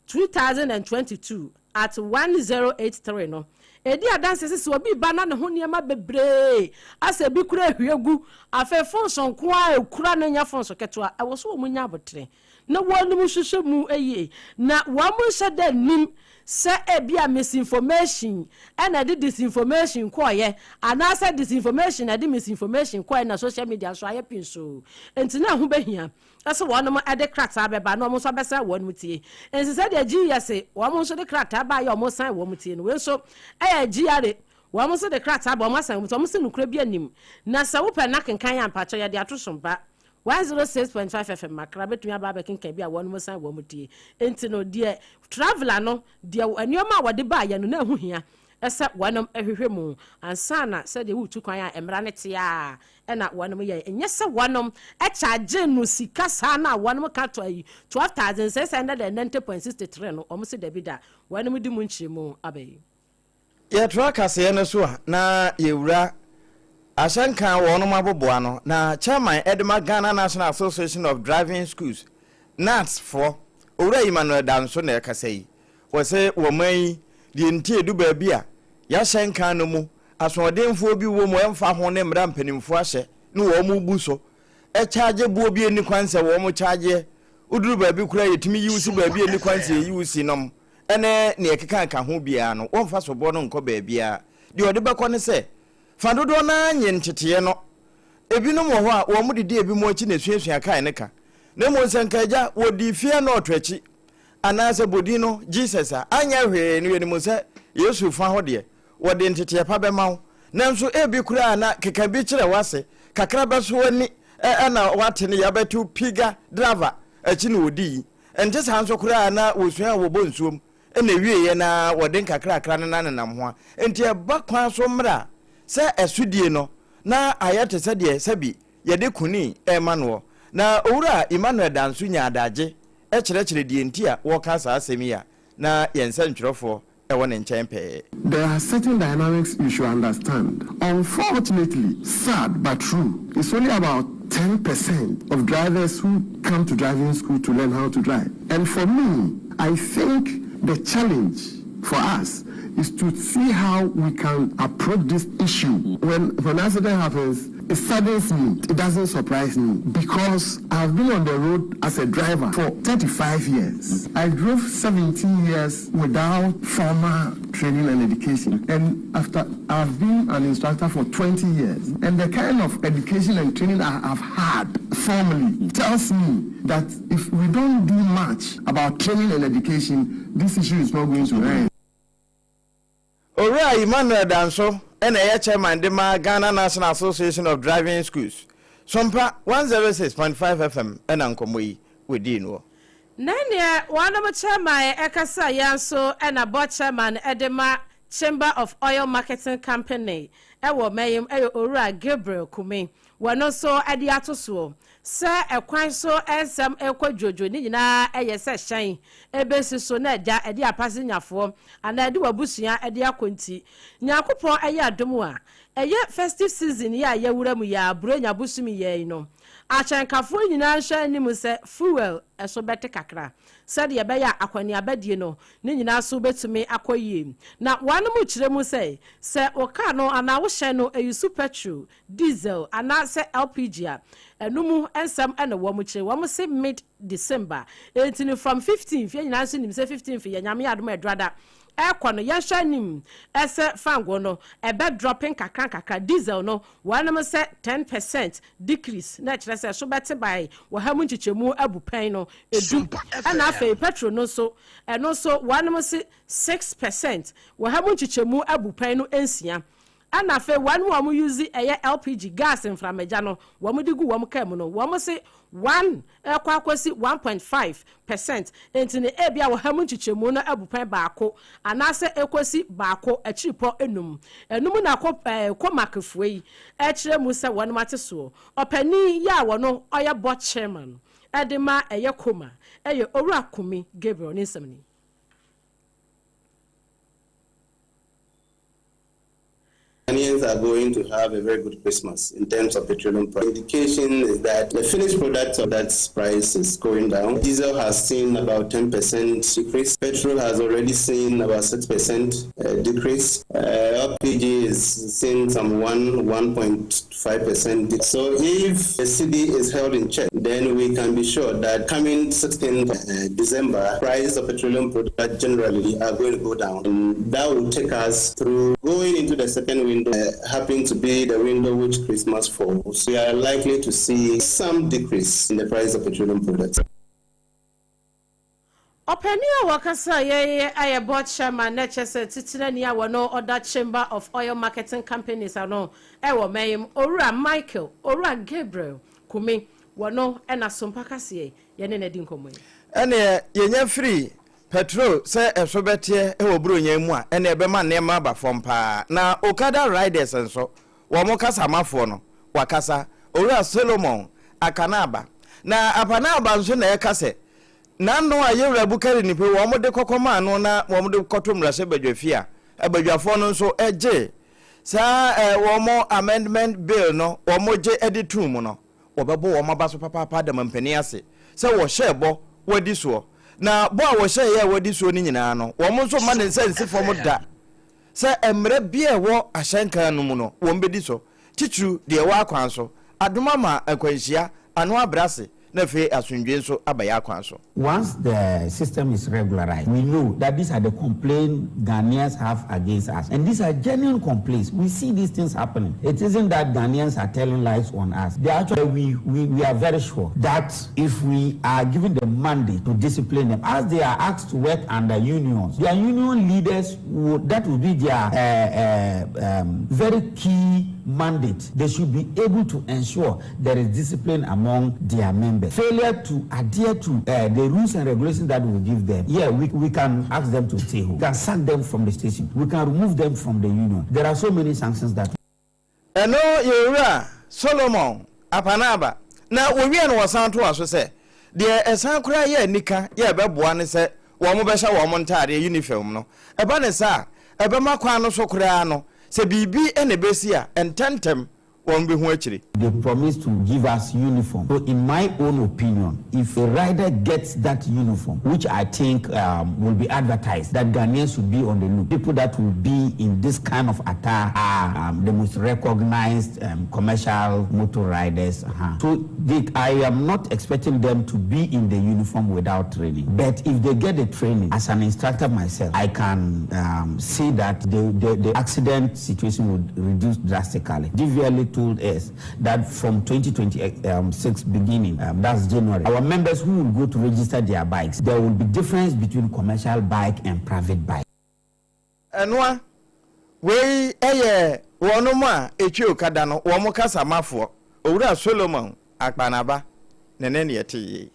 S5: 2022 at 1083 no, ɛdi adanseɛ sɛ sɛ obi ba na ne ho nneɛma bebree asɛ ebi kura ahwie gu, afei fonso nko ara a ɛkura no nyɛ fonso ketewa, ɛwɔ sɛ wɔn nya aboterɛ na wɔnom nhwehwɛ mu yie na wɔn nhyɛ da nnim sɛ ebia misinformation na ɛde disinformation kɔeɛ anaasɛ disinformation na ɛde misinformation kɔeɛ na social media nso ayɛ pinsoo nti na ɛho bɛhia sɛ wɔnom de krataa bɛba na wɔn nso abɛsan wɔnom tie. Nti sɛdeɛ GES wɔn nso de krataa baeɛ a wɔn san wɔn tie no, wei nso ɛyɛ GRA wɔn nso de krataa ba wɔn asan wɔn tie, wɔn se nokorɛ bi anim. Na sɛ wopɛ na kenkan a mpakyɛw yɛde ato so mpa. 106.5 FM Accra bɛtumi aba abɛkenkan bi a wɔnom san wɔn tie. Nti no deɛ traveller no deɛ nneɛma a wɔde baeɛ no na ɛho hia sɛ wɔnom hwehwɛ mu ansa na sɛdeɛ woretu kwan a mmara no te a na wɔnom yɛe. Ɛnyɛ sɛ wɔnom chargee no sika saa no a wɔnom ka tɔ ayi 12,690.63 no, wɔn se dabi da. Wɔnom de mu nkyerɛmu aba yi.
S4: Yɛtoa kaseɛ no so a, na yɛwura ahyɛnka a wɔnom aboboa no, na Chairman de ma Ghana National Association of Driving Schools, NADS, foɔ, Owura Emmanuel Danso na ɛkasa yi. Wɔse wɔ man yi, deɛ nti ɛdu baabi a, yɛahyɛnka no mu asoɔdenfoɔ bi wɔ mu ɛmfa ho ne mmara mpanimfoɔ ahyɛ ne wɔn bu so kyagye boɔ bi ɛnni kwan sɛ wɔn kyagyeɛ. Woduru baabi koraa yɛtumi yi wo si baabi a ɛnni kwan sɛ yɛyi wo si nom ne deɛ ɛkeka ho biara no, wɔmfa soboɔ no nkɔ baabiara. Deɛ wɔde bɛkɔ ne sɛ, fa dodoɔ no ara nye nteteeɛ no. Ebinom wɔ hɔ a, wɔn didi ebinom akyi na esuasua kae ne ka. Na mmom sɛ nka agya, wɔdii fear not akyi, anaasɛ bɔ din no Jesus a, anyɛ hwee no yɛnim sɛ Yesu fa hɔ deɛ, wɔde nteteɛ pa bɛma wo. Nanso ebi koraa na keka bi kyerɛ w'ase kakra bɛso w'ani na woate ne yɛabɛto piga driver akyi na wɔdii. Ɛnte saa nso koraa na wɔsua a wɔbɔ nsuom na ɛwieɛ na wɔde nkakrakra no nanenam ho a. Enti ɛba kwan so mmerɛ a sɛ ɛsodie no na ayɛ te sɛ deɛ sɛbi yɛde kuni rema noɔ. Na Owura Emmanuel Danso nyaa adagye kyerɛkyerɛ deɛ nti a wɔreka saa asɛm yi a na yɛn nsɛntwerɛfoɔ wɔ ne nkyɛn pɛɛ.
S10: There are certain dynamics you should understand. Unfortunately, sad but true, it's only about 10% of drivers who come to driving school to learn how to drive. And for me, I think the challenge for us is to see how we can approach this issue. When, when accident happens, it saddens me. It doesn't surprise me because I've been on the road as a driver for 35 years. I drove 17 years without formal training and education. And after I've been an instructor for 20 years, and the kind of education and training I have had formally tells me that if we don't do much about training and education, this issue is not going to end.
S4: Owura Emmanuel Danso na ɛyɛ Chairman de ma Ghana National Association of Driving Schools. Sompa 106.5 FM na nkɔmmɔ yi wɔdii noɔ.
S5: Ne neɛ wɔnom chairman ɛkasa yɛ nso na board chairman de ma Chamber of Oil Marketing Company wɔ Mɛyem yɛ Owura Gabriel Kumi. Wɔno nso de ato soɔ sɛ ɛkwan so nsɛm rekɔ dwodwo ne nyinaa yɛ sɛ hyɛn bɛsi so na agya de apasenyafoɔ anaa ɛde w'abusua de akɔ nti Nyankopɔn yɛ adom a ɛyɛ festive season yi a yɛwura mu yi a Buronya bosome yi no. Ahyɛnkafoɔ nyinaa nhwɛ anim sɛ fuel so bɛte kakra sɛdeɛ ɛbɛyɛ a akɔneabadie no ne nyinaa so bɛtumi akɔ yie. Na wɔnom kyerɛ mu sɛ, sɛ wo car no anaa wo hyɛn no ɛyusu petrol, diesel anaa sɛ LPG a, ɛno mu nsɛm na wɔn kyerɛ. Wɔn se mid December, enti no from 15th, yɛn nyinaa nso nim sɛ 15th yɛ Nyame adom a Ɛdwoada ɛrekɔ no, yɛnhwɛ anim sɛ fango no ɛbɛ dropping kakra nkakra, diesel no wɔnom sɛ 10% decrease na ɛkyerɛ sɛ ɛso bɛte by ɔha mu nkyekyɛmu abupɛn no du, ɛna afei petrol no nso ɛno nso wɔnom se 6% ɔha mu nkyekyɛmu abupɛn no nsia. Ɛna afei wɔn a wɔn use ɛyɛ LPG gas mframagya no wɔn de gu wɔn car mu no wɔn se 1 ɛkɔ akɔsi 1.5% nti no ebia ɔha mu nkyekyɛmu no abupɛn baako anaasɛ ɛkɔsi baako akyiripɔ enum. Ɛno mu na ko ɛɛ COMAC foɔ yi ɛkyerɛ mu sɛ wɔn ate soɔ. Ɔpanin yi a wɔno ɔyɛ board chairman ɛde ma ɛyɛ COMA ɛyɛ Owura Kumi Gabriel ne nsɛm ni.
S11: Ghanaians are going to have a very good Christmas in terms of petroleum price. Indication is that the finished product of that price is going down. Diesel has seen about 10% decrease. Petrol has already seen about 6% decrease. LPG is seeing some 1, 1.5%. So if the cedi is held in check, then we can be sure that coming 16th December, price of petroleum products generally are going to go down. And that will take us through going into the second window, happen to be the window which Christmas falls. We are likely to see some decrease in the price of petroleum products.
S5: Ɔpanin a wɔkasa yɛyɛ ayɛ board chairman na kyerɛ sɛ titenani a wɔno ɔda Chamber of Oil Marketing Companies ano ɛwɔ mɛyim, Owura Michael Owura Gabriel Kumi, wɔno ɛna sompa kaseɛ yɛne no adi nkɔmmɔ yi.
S4: Ɛneɛ yɛnya firi petrol sɛ ɛso bɛteɛ wɔ Buronya mu a, ɛneɛ ɛbɛma nneɛma aba fam paa. Na Okada riders nso, wɔn kasamafoɔ no wakasa, Owura Solomon Akanaaba. Na Apanaaba nso na ɛka sɛ n'ano a Yewura Bukari Nipe wɔn de kɔkɔ maa no na wɔn de kɔto mmarahyɛbadwafie a abadwafoɔ no nso gye saa wɔn amendment bill no wɔn gye de too mu no, wɔbɛbɔ wɔn aba so papaapa da mampanin ase sɛ wɔhyɛɛ bɔ wɔadi soɔ. Na bɔ a wɔhyɛeɛ a wɔadi soɔ no nyinaa no, wɔn nso mma ne nsa nsi fam da sɛ mmara biara a ɛwɔ ahyɛnka no mu no wɔn bɛdi so, titiriw deɛ ɛwɔ akwan so, adom ama akwanhyia ano abrɛ ase na afei asomdwoe nso aba yɛn akwan so.
S12: Once the system is regularized, we know that these are the complaints Ghanaians have against us. And these are genuine complaints. We see these things happening. It isn't that Ghanaians are telling lies on us. They actually, we are very sure that if we are given the mandate to discipline them, as they are asked to work under unions, their union leaders, would, that will be their very key mandate. They should be able to ensure there is discipline among their members. Failure to adhere to the rules and regulations that we give them, yeah, we can ask them to stay home. We can sack them from the station. We can remove them from the union. There are so many sanctions that.
S4: Ɛno yɛwura Solomon Apanaba na wɔwie no wɔsan to so sɛ deɛ ɛsan koraa yɛ anika yɛ ɛbɛboa ne sɛ wɔn bɛhyɛ wɔn ntaadeɛ uniform no. Ɛba ne saa, ɛbɛma kwan no so koraa no sɛ biribi ɛna ɛbɛsi a, ntɛntɛm wɔn bɛhu akyire.
S12: They promised to give us uniform. So in my own opinion, if a rider gets that uniform, which I think will be advertised, that Ghanaians should be on the look. People that will be in this kind of attire are the most recognized commercial motor riders. So I am not expecting them to be in the uniform without training. But if they get the training, as an instructor myself, I can see that the accident situation would reduce drastically. DVLA told us that from 2026 beginning, that's January, our members who will go to register their bikes, there will be difference between commercial bike and private bike.
S4: Ɛnoa wei ɛyɛ wɔnom a ɛtwi okada no wɔn kasamafoɔ, Owura Solomon Akpanaba ne ne neɛ te yie.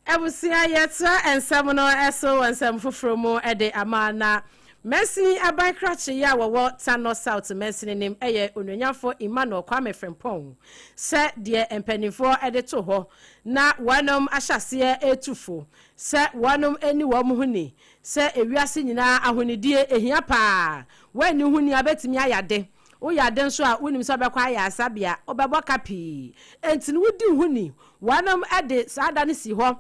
S5: Abusua, yɛtra nsɛm no ɛso wɔ nsɛm foforɔ mu ɛde ama na mansini aban krakye yi a wɔwɔ Tano South mansini nim ɛyɛ Onuonyamfo Emmanuel Kwame Frimpong sɛ deɛ mpanimfoɔ ɛde to hɔ na wɔnom ahyɛseɛ ɛtu sɛ wɔnom ani wɔn ho ni sɛ ewiase nyinaa ahonidie ehia paa. Wɔani ho ni abɛtumi ayade. Woyɛ ade nso a, wonim sɛ wobɛkɔ ayaresabea, wobɛbɔ ka pii. Enti no wodi wo ho ni. Wɔnom de saa da no si hɔ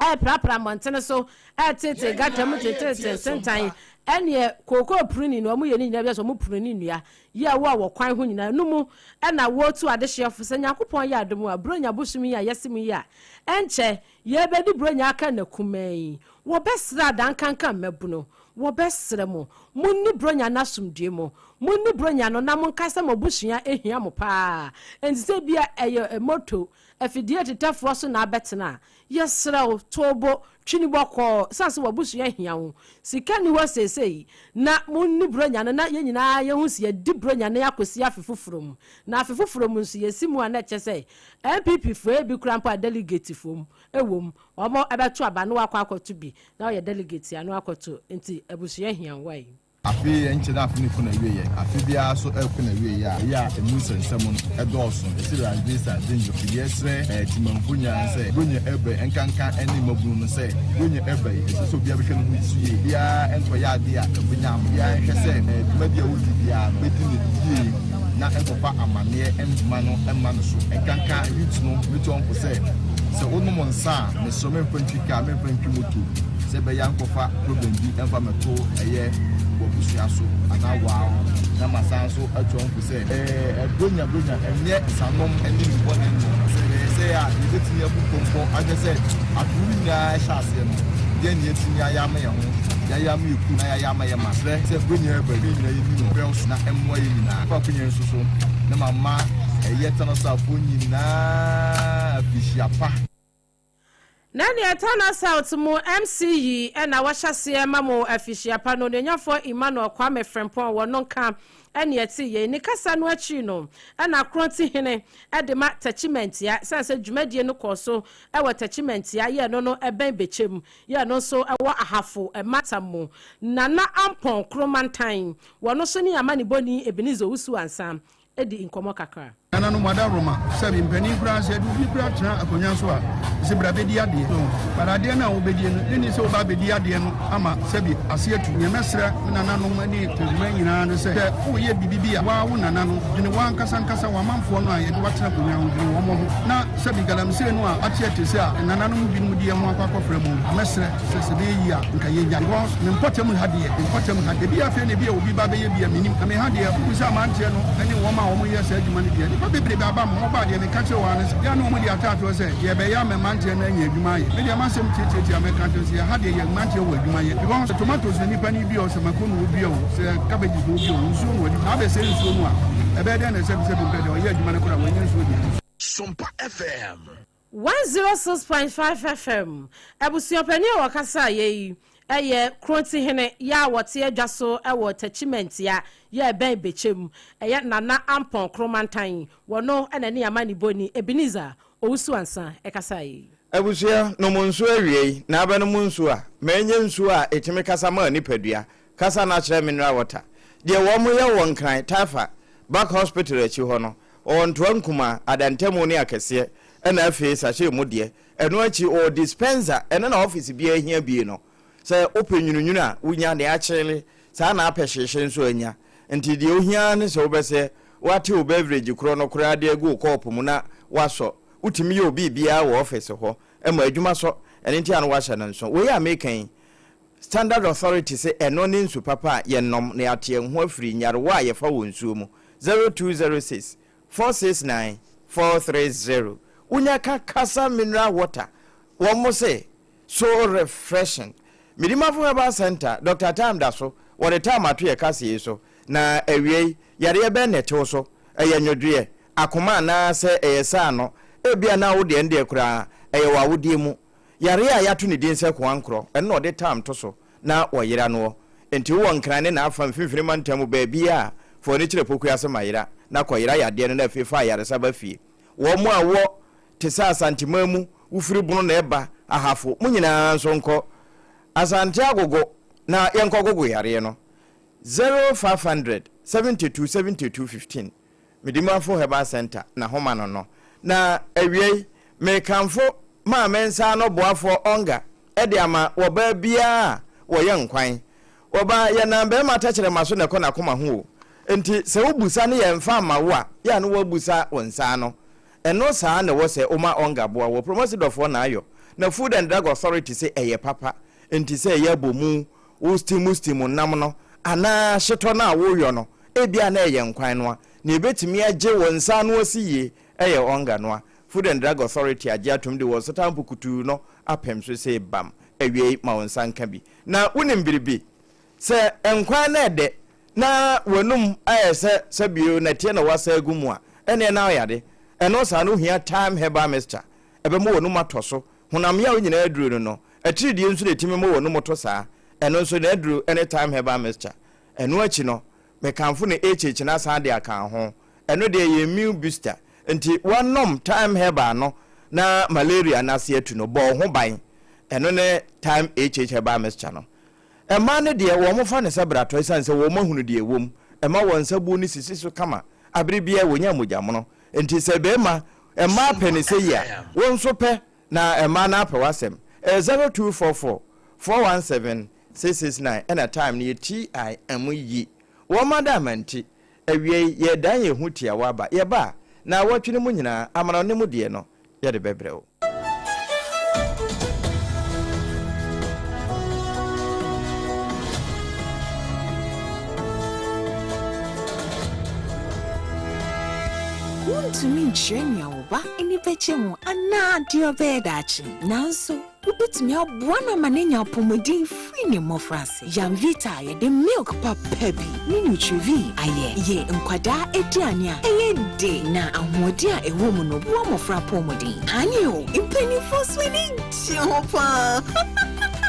S5: reprapra mmɔntene so, reteetee gata mu, teteete nsentan, ɛneɛ kookoo puruni no, wɔyɛ ne nyinaa bi sɛ wɔn puruni nnua yi a ɛwɔ wɔ kwan ho nyinaa no mu na wɔretu adehyeɛ fo sɛ Nyankopɔn yɛ adom a, Buronya bosom yi a yɛse mu yi a, ɛnkyɛ yɛrebɛdi Buronya aka nna kumaa yi, wɔbɛsrɛ adankanka mmabunu, wɔbɛsrɛ mo, monni Buronya no asomdwoe mu, monni Buronya no na monkae sɛ mo abusua hia mo paa, enti sɛ ebia ɛyɛ moto, afidie tetɛfoɔ so na abɛtena a, Yɛsrɛ wo, to wo bo, twi no bɔkɔɔ, ɛsiane sɛ w'abusua hia wo. Sika nni hɔ seesei, na monni Buronya no na yɛn nyinaa yɛhu sɛ yɛadi Buronya no akɔsi afe foforɔ mu. Na afe foforɔ mu nso, yɛsi mu a na ɛkyerɛ sɛ NPP foɔ ebi koraa mpo a delegate foɔ mu wɔ mu, wɔn bɛto aba na wɔakɔ akɔto bi, na woyɛ delegate a na woakɔto, nti abusua hia wo. Wai?
S13: Afe yi ɛnkyɛ na afe no kɔ n'awieɛ. Afe biara nso ɛrekɔ n'awieɛ a, ɛyɛ a ɛmu nsɛnsɛm no dɔɔso. Ɛsɛ Rangesa Denjo nti yɛsrɛ Temanfoɔ nyinaa sɛ Buronya ɛreba yi, ɛnkanka ɛne mmabunu no sɛ Buronya ɛreba yi, ɛsɛ sɛ obiara bɛhwɛ ne ho so yie. Obiara nkɔyɛ adeɛ a ɛbɛnya ama. Obiara nhwɛ sɛ dwumadie a ɔredi biara no, ɔbɛdi no yie na ɛnkɔfa amaneɛ mma no mma no so. Ɛnkanka youth no, metu wɔn fo sɛ, sɛ wonom nsa a, mesrɛ wo mɛmfa ntwi kaa, mɛmfa ntwi moto sɛ ɛbɛyɛ a nkɔfa problem bi mfa mmɛto ɛyɛ w'abusua so anaa waa ho. Na masan nso atu wɔn fo sɛ ɛɛ bronya bronya ɛnyɛ nsanom ne nnubɔne nnom. Sɛ ɛyɛ sɛ a yɛbɛtumi abu mpɔmpɔ ahwɛ sɛ afe no nyinaa hyɛ aseɛ no deɛn na yɛatumi ayɛ ama yɛn ho, yɛayɛ ama yɛn kuro na yɛayɛ ama yɛn man. Mesrɛ sɛ bronya reba yi yɛn nyinaa yɛnni no fɛw so na ɛmmoa yɛn nyinaa. Mfa akonya yi nso so na mama ɛyɛ Tanosafoɔ nyinaa afirihyia pa.
S5: Na neɛ Tana South mu MC yi na wahyɛ aseɛ ma mo afihyia pa no, Onuonyafoɔ Emmanuel Kwame Frimpong wɔ no nka ne ɛte yei. Ne kasa no akyiri no na Kronti hene de ma Takyimantia, ɛsiane sɛ dwumadie no kɔɔ so wɔ Takyimantia yɛ ɛno no ɛbɛn Bɛkyɛm yɛ ɛno nso ɛwɔ Ahafo Mantam mu. Nana Ampɔn Kromantan wɔ no nso ne Amanibɔni Ebenezer Owusu Ansah di nkɔmmɔ kakra.
S14: Nananom adaworoma, sɛbi mpanin koraa sɛ yɛde obi koraa tena akonnwa so a, ɛsɛ bra bɛdi adeɛ. So but adeɛ no a wobɛdie no, ɛnni sɛ woba abɛdi adeɛ no ama sɛbi ase atu. Neɛ mɛsrɛ me nananom ne Teguman nyinaa ne sɛ, sɛ woreyɛ biribi bi a, woa wo nana no, dwene woankasa ankasa w'amanfoɔ no a yɛde wo atena akonnwa ho, dwene wɔn ho. Na sɛbi galamsey no a ate ate sɛ a nananom binom de yɛn ho akɔ akɔfra mu no, mɛsrɛ sɛ sɛ ɛbɛyɛ yie a, nka yɛnya. Because me mpɔtam ha deɛ, me mpɔtam ha, ebi afei na ebi a obi ba bɛyɛ bi a mennim. Na me ha deɛ, wobisa amanteɛ no ne wɔn a wɔyɛ saa adwuma no deɛ, nnipa bebrebe aba ma wɔbaa deɛ meka kyerɛ wɔn ara ne sɛ, yɛ a na wɔde ataatoɔ sɛ, yɛrebɛyɛ ama mmeranteɛ no anya adwuma ayɛ. Me deɛ m'asɛm tiatiatia a mɛka akyerɛ sɛ, yɛ ha deɛ yɛ mmeranteɛ wɔ adwuma yɛ. Because sɛ tomatoes na nnipa no redua o, sɛ mako na wɔdua o, sɛ cabbages na wɔdua o, nsuo na wɔde dua. Abɛsɛe nsuo no a, ɛbɛyɛ dɛn na sɛbisɛbi mpɛ deɛ ɔyɛ adwuma no koraa wanya nsuo de adi.
S15: Sompa FM.
S5: 106.5 FM abusuapanin a ɔkasaeɛ yi yɛ Krontihene yɛ a wɔte adwa so wɔ Takyimantia yɛ ɛbɛn Bɛkyɛm, ɛyɛ Nana Ampɔn Kromantan, wɔno na ne amanibɔni Ebenezer Owusu Ansah kasaeɛ yi.
S4: Abusua, nom nsuo awiei, na abɛnom nsuo a, ma ɛnyɛ nsuo a ɛtumi kasa ma nipadua, kasa no akyerɛ mineral water. Deɛ wɔn yɛ wɔ Nkran, Taifa, Back Hospital akyi hɔ no, Ɔwɔ ntoa nkumaa, adantamu ne akɛseɛ, ɛna afei sachet mu deɛ. Ɛno akyi ɔwɔ dispenser, ɛno na office biara hia bie no. Sɛ wopɛ nwununwunu a, wonya, deɛ akyele saa na apɛ hyeehye nso anya. Nti deɛ ohia ara ne sɛ wobɛsɛ woate wo beverage korɔ no koraa de agu wo kɔɔpo mu na woasɔ. Wotumi yɛ wo biribiara wɔ office hɔ ma adwuma sɔ, ɛno nti a na woahyɛ no nso. Wei a meka yi, Standard Authority se ɛno ne nsu papa a yɛnom na yɛate yɛn ho afiri nyarewa a yɛfa wɔ nsuo mu. 0206 469 430 Wonya ka Kasa Mineral Water, wɔn se so refreshing. Medimafo Herbal Centre, Doctor Time da so, wɔde time ato yɛ kaseɛ yi so. Na awiei, yareɛ bɛn na ɛte wo so? Ɛyɛ nwodwoeɛ, akoma anaa sɛ ɛyɛ saano? Ebia na wo deɛ no deɛ koraa ɛyɛ wɔ awodeɛ mu. Yareɛ a yɛato ne din sɛ koankorɔ, ɛno na ɔde tam to so na wɔyera noɔ. Enti wowɔ Nkran ne n'afa mfimfini mantam mu baabiara a, fa w'ani kyerɛ Pokuase ma yera na kɔyera yadeɛ no na afei fa ayaresa ba fie. Wɔn a wɔ te sɛ Asanteman mu, wofiri Bono na ɛba, Ahafo, mo nyinaa nso nkɔ Asante Agogo na yɛnkɔgogo yareɛ no. 0500 72 72 15 Medimafo Herbal Centre na homa no no. Na awiei, mekamfo Maame nsa ano boafoɔ Olga de ama wɔbaa biara a wɔyɛ nkwan. Wɔbaa, yɛnam barima tɛkyerɛma so na ɛkɔ n'akoma ho o. Nti sɛ wobusa ne yɛmfa mma wo a, yɛ a na woabusa wo nsa ano. Ɛno saa na ɛwɔ sɛ woma ɔnga boa wo. Promosi dɔfoɔ na ayɔ. Na Food and Drug Authority se ɛyɛ papa. Nti sɛ ɛyɛ abomu, wo steam steam nam no, anaa hyetɔ no a woyɔ no, ebia na ɛyɛ nkwan noa. Nea ebetumi agye wo nsa ano asi yie yɛ ɔnga noa. Food and Drug Authority agye atom de wɔn sotampo kutuu no apem so se bam, awiei ma wo nsa nka bi. Na wonim biribi? Sɛ nkwan no ɛdɛ na w'anum ayɛ sɛ sɛbio nɛteɛ na woasa agu mu a, ɛneɛ na ɔyɛ ade. Ɛno saa no wohia Thyme Herbal Mixture. Ɛbɛma w'anum atɔ so. Honam yaw nyinaa aduro no no, atiridie nso na ɛtumi ma w'anum to saa. Ɛno nso n'aduro ne Thyme Herbal Mixture. Ɛno akyi no, mekamfo no HH no asan de aka ho. Ɛno deɛ ɛyɛ immune booster. Nti woanom Thyme Herbal no na malaria no ase atu no, bɔ wo ho ban. Ɛno ne Thyme HH Herbal Mixture no. Mmaa no deɛ, wɔfa no sɛ bratɔ ɛsiane sɛ wɔahunu deɛ ɛwɔ mu. Ɛma wɔn nsa buo no sisi so kama. Abere biara wɔnya mogya mono. Nti sɛ barima, mmaa pɛ no sɛyi a, wo nso pɛ na mmaa no apɛ w'asɛm. Ɛyɛ 0244 417 669 ɛna time no yɛ TIM yi. Wɔn adaama nti, awiei yɛredan yɛn ho tiawa aba. Yɛba a, naawɔtwe no mu nyinaa, amanɔne mu deɛ no, yɛde bɛbrɛ wo.
S15: Wontumi nkyerɛ nea wo ba ani bɛgye ho anaa deɛ ɔbɛyɛ daakye, nanso wobɛtumi aboa no ama n'anya apɔmuden firi ne mmɔfraase. Yamvita a yɛde milk papa bi ne Nutrivi ayɛ yɛ nkwadaa aduane a ɛyɛ de na ahoɔden a ɛwɔ mu no boa mmɔfra apɔmuden. Ane o, mpanimfoɔ nso ani gye ho paa.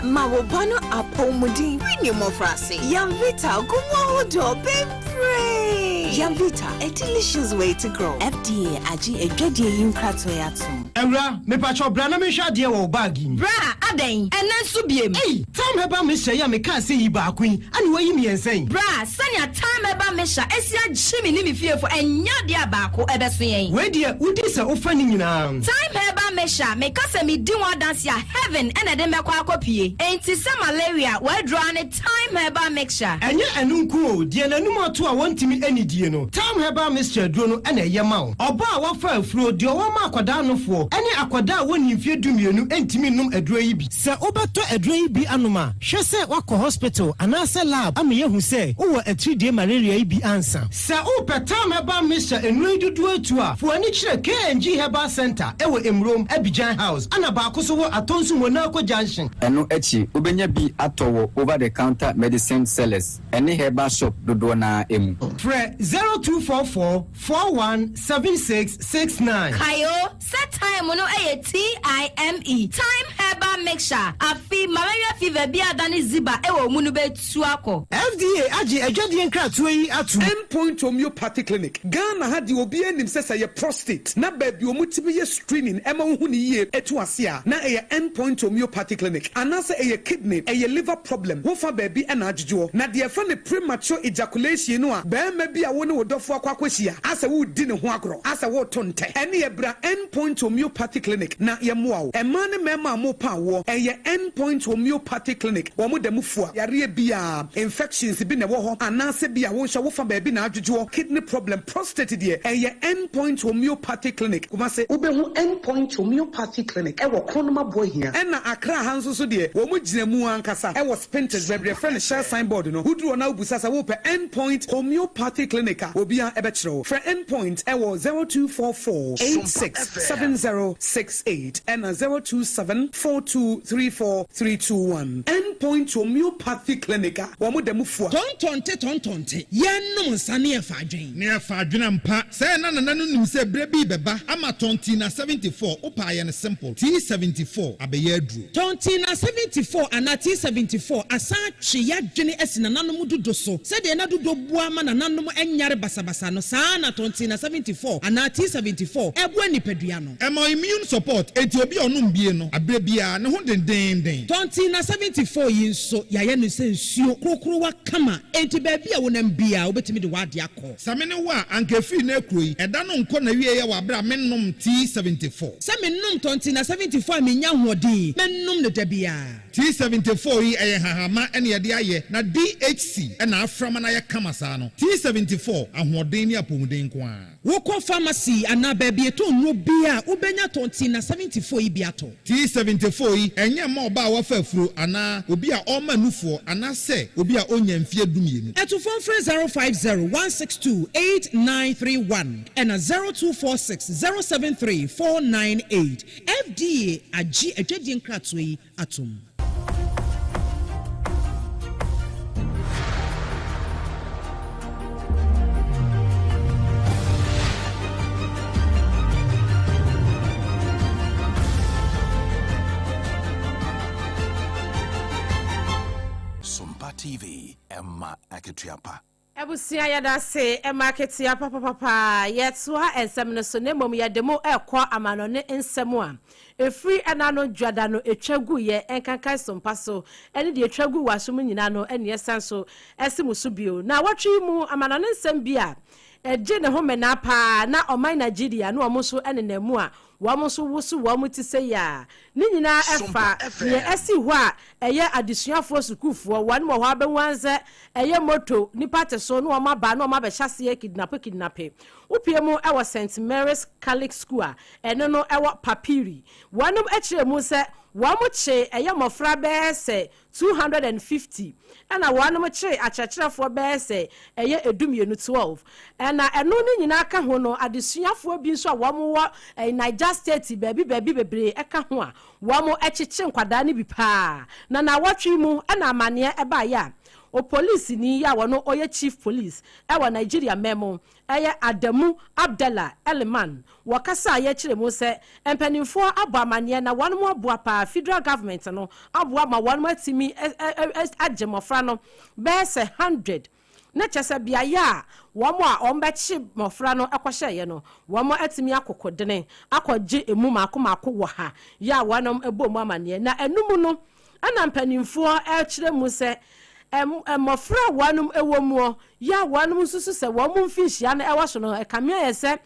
S15: Ma wo ba no apɔmuden firi ne mmɔfraase. Yamvita gu mu ahodoɔ bebree. Yamvita, a delicious way to grow. FDA agye adwadie yi nkratoɔ atom.
S16: Awura, mepakyɛw bra na menhwɛ adeɛ wɔ wo bag yi mu.
S17: Bra, adɛn? Ɛnɛ nso biem.
S16: Ei, Thyme Herbal Mixture yi a mekaa sɛ yi baako yi, ane wayi mmiɛnsa yi.
S17: Bra, sɛnea Thyme Herbal Mixture esi agye me ne me fiefo, ɛnyɛ adeɛ a baako ɛbɛso yɛn.
S16: Wei deɛ, wodi sɛ wofa ne nyinaa.
S17: Thyme Herbal Mixture, meka sɛ medi ho adanse a, heaven ɛna ɛde mɛkɔ akɔpie. Enti sɛ malaria, w'aduro ara ne Thyme Herbal Mixture.
S16: Ɛnyɛ ɛno nko o, deɛ n'anum ato a wɔntumi anidie no, Thyme Herbal Mixture aduro no ɛna ɛyɛ ma wo. Ɔbaa a wafa afuro, deɛ ɔwɔ ma akwadaa nofoɔ, ɛne akwadaa a wɔnni mfeɛ 12 ntumi nnom aduro yi bi. Sɛ wobɛtɔ aduro yi bi anom a, hwɛ sɛ woakɔ hospital anaasɛ lab ama yɛahu sɛ wowɔ atiridie malaria yi bi ansa. Sɛ wopɛ Thyme Herbal Mixture nnuro yi dodoɔ atu a, fa w'ani kyerɛ KNG Herbal Centre ɛwɔ Emurom, Abidjan House, ɛna baako nso wɔ Atonsu Monaco Junction.
S18: Ɛno akyi, wobɛnya bi atɔ wɔ over-the-counter medicine sellers ne herbal shop dodoɔ no ara mu.
S16: Frɛ 0244 41 76 69.
S17: Kae o, sɛ thyme no yɛ TIME, Thyme Herbal Mixture, afi malaria fever bi a adane ziba wɔ wo mu no bɛtu akɔ.
S16: FDA agye adwadie nkratoɔ yi atom.
S19: Endpoint Homeopathy Clinic, Ghana ha deɛ obiara nim sɛ sɛ ɛyɛ prostate na baabi a wɔtumi yɛ screening ɛma wohu no yie ɛtu ase a na ɛyɛ Endpoint Homeopathy Clinic anaasɛ ɛyɛ kidney, ɛyɛ liver problem, wofa baabi ɛna adwodwoɔ. Na deɛ yɛfrɛ no premature ejaculation no a barima bi a wo ne wo dɔfoɔ akɔ akɔhyia asɛ woredi ne ho agorɔ, asɛ woreto ntɛ, ɛneɛ bra Endpoint Homeopathy Clinic na yɛmmoa wo. Mmaa ne mmarima a morepa awoɔ, ɛyɛ Endpoint Homeopathy Clinic, wɔn da mu fua. Yareɛ biara, infections bi na ɛwɔ hɔ anaasɛ bi a wo nso wofa baabi na adwodwoɔ, kidney problem, prostate deɛ, ɛyɛ Endpoint Homeopathy Clinic, Kumasi. Wobɛhu Endpoint Homeopathy Clinic wɔ Kronum Aboahia. Ɛna Accra ha nso so deɛ, wɔn gyina mu ankasa wɔ Spintex, baabi a yɛfrɛ no Shell sign board no. Woduru hɔ na wobisa sɛ wopɛ Endpoint Homeopathy Clinic a, obiara bɛkyerɛ wo. Frɛ Endpoint wɔ 0244 86 7068 ɛna 027 4234 321. Endpoint Homeopathy Clinic a wɔn da mu fua.
S20: Tɔntɔnte tɔntɔnte, yɛnnom nsa ne yɛfa adwen.
S21: Ne yɛfa adwene ampa. Sɛ na nana no nim sɛ berɛ bi rebɛba ama Tɔntina 74, wopɛ a yɛ no simple, T74 abɛyɛ aduro.
S20: Tɔntina 74 anaa T74 asan atwe yɛadwene asi nananom dodo so. Sɛdeɛ na dodo boa ma nananom nyare basabasa no, saa na Tɔntina 74 anaa T74 ɛboa nipadua no.
S21: Ɛma immune support, enti obi a ɔnom bie no, aberɛ biara ne ho dendeenden.
S20: Tɔnte na 74 yi nso, yɛayɛ no sɛ nsuo krokrowa kama, enti baabi a wonam biara wobɛtumi de w'adeɛ akɔ.
S21: Sɛ me ne wo a, anka ɛfiri nnɛ rekuro yi, ɛda no nkɔ n'awieeɛ wɔ aberɛ a mennom T74.
S20: Sɛ menom tɔnte na 74 a mennya ahoɔden, mɛnom no da biara.
S21: T74 yi, ɛyɛ nhahamma na yɛde ayɛ, na DHC na afra ma no ayɛ kama saa no. T74, ahoɔden ne apɔmuden nko ara.
S20: Wokɔ pharmacy anaa baabi yɛtɔn nnuro biara a, wobɛnya tɔnte na 74 yi bi atɔ.
S21: T74 yi, ɛnyɛ mma ɔbaa a wafa afuro anaa obi a ɔrema nufoɔ anaasɛ obi a ɔnnya mfeɛ dumienu.
S20: Atufoɔ mfrɛ 050 162 8931 ɛna 0246 073 498. FDA agye adwadie nkratoɔ yi atom.
S2: Sompa TV, ɛma akatua pa.
S5: Abusua yɛdase ma akatua papapapa. Yɛtoa nsɛm no so na mmom yɛde mo rekɔ amanɔne nsɛm a ɛfiri ɛna no dwada no ɛtwa guiɛ nkankan so mpa so ɛne deɛ ɛtwa gu wɔ aso mu nyinaa no ɛne ɛsan so ɛsi mo so bio. Naawɔtwe yi mu amanɔne nsɛm bi a ɛgye ne ho menaa paa na ɔman Nigeria ne wɔn nso nenam mu a Wɔn nso woso wɔn ti sei a, ne nyinaa ɛfa neɛ ɛsi hɔ a ɛyɛ adesuafoɔ sukuufoɔ wɔn wɔ hɔ abɛhu ara sɛ ɛyɛ moto nipa te so na wɔn aba na wɔn abɛhyɛ aseɛ kidnape kidnape. Wopue mu wɔ Saint Mary's Catholic School a ɛno no ɛwɔ Papiri. Wɔnom kyerɛ mu sɛ wɔn kye ɛyɛ mmɔfra bɛyɛ sɛ 250, ɛna wɔnom kyeree akyerɛkyerɛfoɔ bɛyɛ sɛ ɛyɛ ɛdumienu, 12, ɛna ɛno ne nyinaa ka ho no adesuafoɔ bi nso a wɔn wɔ Niger State baabi baabi bebree ɛka ho a wɔn kyekye nkwadaa no bi paa. Na naawɔtwe yi mu ɛna amaneɛ ɛbaeɛ a opolisini yi a wɔno ɔyɛ Chief Police ɛwɔ Nigeria man mu Ɛyɛ Adamu Abdallah Eliman wɔ kasa a yɛkyerɛ mu sɛ mpaninfoɔ abɔ amaneɛ na wɔnom aboa paa federal government no aboa ma wɔnom atumi agye mmɔfra no bɛyɛ sɛ hundred na kyerɛ sɛ beaeɛ a wɔn a wɔn bɛkye mmɔfra no kɔhyɛeɛ no wɔn atumi akoko dene akɔgye emu maako maako wɔ ha yɛ a wɔnom bɔ mu amaneɛ na ɛno mu no Ɛna mpaninfoɔ rekyerɛ mu sɛ mmɔfra a wɔnom wɔ muɔ yɛ a wɔnom nsusu sɛ wɔn mfinhyia no wɔ so no ɛkame ayɛ sɛ